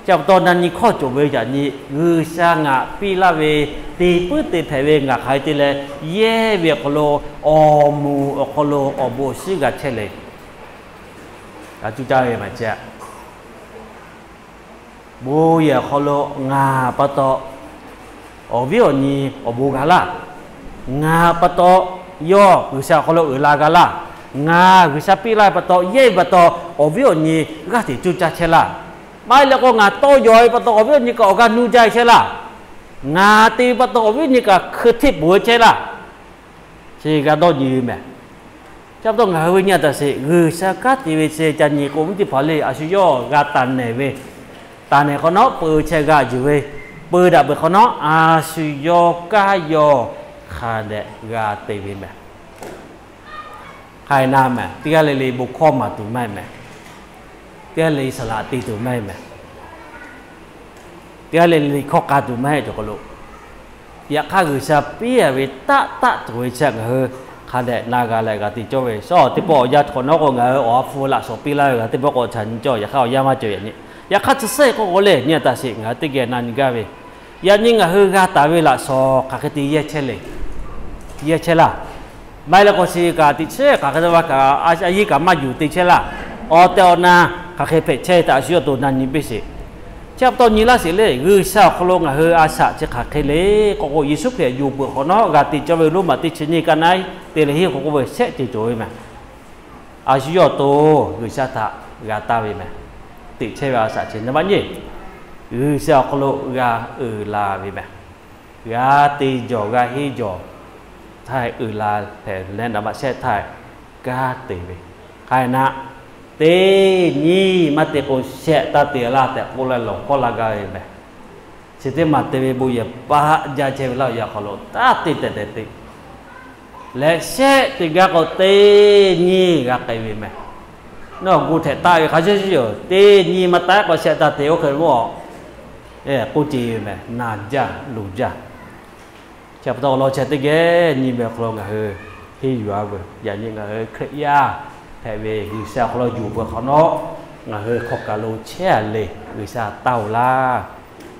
Chi pa taw na nyi hkawˇ cawˬ ve yaꞈ nyi G'uiˬsha ngaˬ piˇ laˇ ve te puiˉ te hpehꞈ ve ngaˬ hk'aˬ hk'e te leh yehˇ ve awˬ hk'aw lo awˬ moˍ awˬ hk'aw lo awˬ bon awˬ shinˉ g'a chehˇ le. G'a cuˇ caˇ ve maˬ chi bon yehˬ awˬ hk'aw lo ngaˬ pa taw awˬ viˉ awˬ nyi awˬ bon g'a laˇ. Ngaˬ pa taw yawˇ G'uiˬsha awˬ hk'aw lo uiˍ la g'a laˇ. Ngaˬ G'uiˬsha piˇ laˇ ve pa taw yehˇ ve pa taw awˬ viˉ awˬ nyi g'aˇ hteꞈ cuˇ caˇ chehˇ laˇ. Maˇ heˆ leh k'o ngaˬ tawˇ yaw ve pa taw awˬ viˉ awˬ nyi kaꞈ awˬ g'aˇ nuˇ jaˇ chehˇ laˇ. Ngaˬ te ve pa taw awˬ viˉ awˬ nyi kaꞈ hkui hteˇ poˬ ve chehˇ laˇ. Chi g'a dawˇ nyi ve mehˬ. Chi pa taw ngaˬ hui ve nyi a taˍ sheˍ, G'uiˬsha kanˉ te ve chi ca nyi k'o, awˬ viˉ teˇ hpaˍ le a shu yawˇ g'a taˍ nehˬ ve, taˍ nehˬ hk'awꞈ nawˉ peu chehˇ g'a yuˬ ve, peu daꞈ peuˬ hk'awꞈ nawˉ a shu yawˇ kanˉ yawˇ hk'a dehꞈ g'a te ve mehˬ. Hk'a na mehˬ, teˇ g'aˇ le le bon hkawˇ maˍ tuˬ maˇ heˆ mehˬ. Teˇ g'aˇ le saˍ laꞈ te tuˬ maˇ heˆ mehˬ. Teˇ g'aˇ le le hkawˇ k'a tuˬ maˇ heˆ cawˬ k'o lo. Yaꞈ hk'aˇ G'uiˬsha piˇ a ve taˆ taˆ tuˬ ve chi ngaˬ hui hk'a dehꞈ na g'a leh g'a te cawˇ ve. Shaw teˇ pawˆ awˬ yanˇ hk'awꞈ nawˉ k'o ngaˬ hui awˬ ha hpu laꞈ shawnˍ piˇ laˇ ve g'a teˇ pawˆ k'awꞈ ca nyi cawˇ. Yaꞈ hk'aˇ awˬ yanˇ maˇ cawˬ yaꞈ nyi. Yaꞈ hk'aˇ chi suhˉ k'oˆ k'o le nyi a taˍ sheˍ ngaˬ hui teˇ geh na nyi gaˇ ve, yaꞈ nyi ngaˬ hui g'a taˍ ve laꞈ shawnˍ hk'aˬ hk'e te yehˇ chehˇ le. Yehˇ chehˇ laˇ. Maˇ heˆ leh k'o chi kaꞈ teꞈ chehˇ hk'aˬ hk'e te va kaꞈ a yiˇ kaꞈ maˇ yuˬ te chehˇ laˇ. Awˬ tehˬ awˬ na hk'aˬ hk'e hpehꞈ chehˇ ve htaꞈ a shu yawˇ to na nyi piˇ sheˍ. Chi pa taw nyi laˇ sheˍ le, G'uiˬsha awˬ hk'aw lo ngaˬ hui a shaꞈ chi hk'aˬ hk'e le k'oˆ k'o, Yeˍsuˆ Hkriꞈ yonˍ peuˬ hk'awꞈ nawˉ g'a te cawˇ ve Roˉmaꞈ teˇ chi nyiˇ kaˆ naˉ te leh hiˉ k'oˆ k'oˆ ve shehˆ ceuˬ cawˬ ve mehˬ. A shu yawˇ to G'uiˬsha htaꞈ g'a taˇ ve mehˬ. Teꞈ chehˇ ve a shaꞈ chi naˍ baˆ nyi, G'uiˬsha awˬ hk'aw lo g'a uiˍ la ve mehˬ. G'a te jawˬ g'a henˇ jawˬ htaˇ uiˍ la hpehꞈ leh naˍ baˆ shehˆ htaˇ kanˉ te ve. Hk'a na, teˇ nyi maˇ te k'o shehˆ taˇ te laˇ tehꞈ k'oˆ leh lawˬ hkawˇ laˇ gaˇ ve mehˬ. Chi teˇ maˬ te ve bon yehˬ paˆ jaˇ chehˇ ve laˇ awˬ yanˇ hk'aw lo taˇ te tehꞈ tehꞈ te leh shehˆ te gaˇ k'o teˇ nyi g'a k'ai ve mehˬ. Nawˬ gu htehꞈ taˆ ve hk'a shuˍ shuˍ yoˬ. Teˇ nyi maˇ taˆ k'o shehˆ taˇ te oˇ hk'e lo k'oˆ ce ve mehˬ. Naˬ jaˇ loˬ jaˇ. Chi pa taw awˬ lawn chi teˇ geh nyi mehˬ hk'aw lo ngaˬ hui henˇ yuˬ a veuˬ. Yaꞈ nyi ngaˬ hui Hkriꞈ yaˇ hpehꞈ ve G'uiˬsha awˬ hk'aw lo yuˬ peuˬ hk'awꞈ nawˉ, ngaˬ hui hk'aw kaˬ lo chehˇ a le, G'uiˬsha taˇ oˬ laˇ,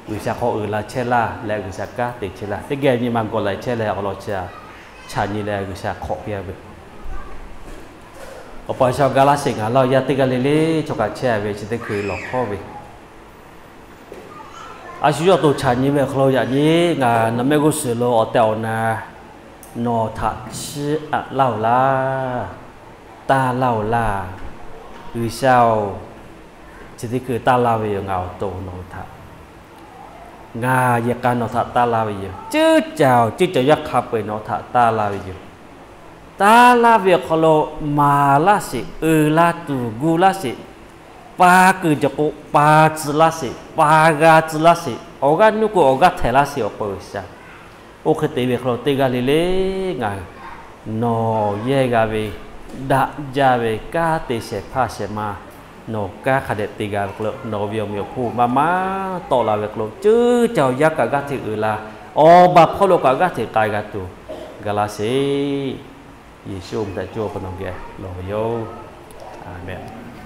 G'uiˬsha hk'aw uiˍ la chehˇ laˇ leh G'uiˬsha kanˉ te chehˇ laˇ. Teˇ geh nyi ma gawˬ laiˬ chehˇ leh awˬ lawn chi chaꞈ nyi leh G'uiˬsha hk'awꞈ piˇ a veuˬ. Awˬ pa G'uiˬsha awˬ ga laˇ sheˍ ngaˬ laˇ awˬ yanˇ teˇ g'aˇ le le chaw kaꞈ chehˇ a ve chi teˇ hkui lawˬ hkawˇ ve, a shu yawˇ to chaꞈ nyi ve awˬ hk'aw lo yaꞈ nyi ngaˬ nawˬ mehˆ g'uˇ suhˍ lo awˬ tehˬ awˬ na nawˬ htaꞈ chiˇ aꞈ laˇ oˬ laˇ, taˇ laˇ oˬ laˇ. G'uiˬsha oˬ, chi teˇ hkui taˇ laˇ ve yoˬ. Ngaˬ awˬ to nawˬ hui htaꞈ, ngaˬ yehˬ k'a nawˬ htaꞈ taˇ laˇ ve yoˬ. Ceuˇ caˬ oˬ, ceuˇ caˬ yaˇ hk'a peu-eˬ nawˬ htaꞈ taˇ laˇ ve yoˬ. Taˇ laˇ ve awˬ hk'aw lo maˍ laˇ sheˍ, uiˍ la tuˬ gu laˇ sheˍ. pa kuiˬ jaw k'o pa tcuh laˇ sheˍ, pa g'a tcuh laˇ sheˍ, awˬ g'aˇ nuˇ k'o awˬ g'aˇ htehˍ laˇ sheˍ, Awˬ pa G'uiˬsha. Oˇ hk'e te ve hk'aw lo teˇ g'aˇ le le ngaˬ hui nawˬ yehˇ g'a ve, daꞈ jaˇ ve kanˉ te shehˍ hpaˇ shehˍ ma, nawˬ kanˉ hk'a dehꞈ te g'a ve hk'aw lo nawˬ ve awˬ meꞈ awˬ hponˇ maˇ maˇ tawˆ la ve hk'aw lo ceuˇ caˇ awˬ yanˇ kaꞈ g'aˇ hteꞈ uiˍ la, awˬ baˬ hpawˇ lo kaꞈ g'aˇ hteꞈ k'ai g'a tuˬ gaˬ la sheˍ. Yeˍsuˆ mvuhˇ htaꞈ cawˇ pa nawˬ geh lawˬ ve yoˬ. Aˍmenˍ.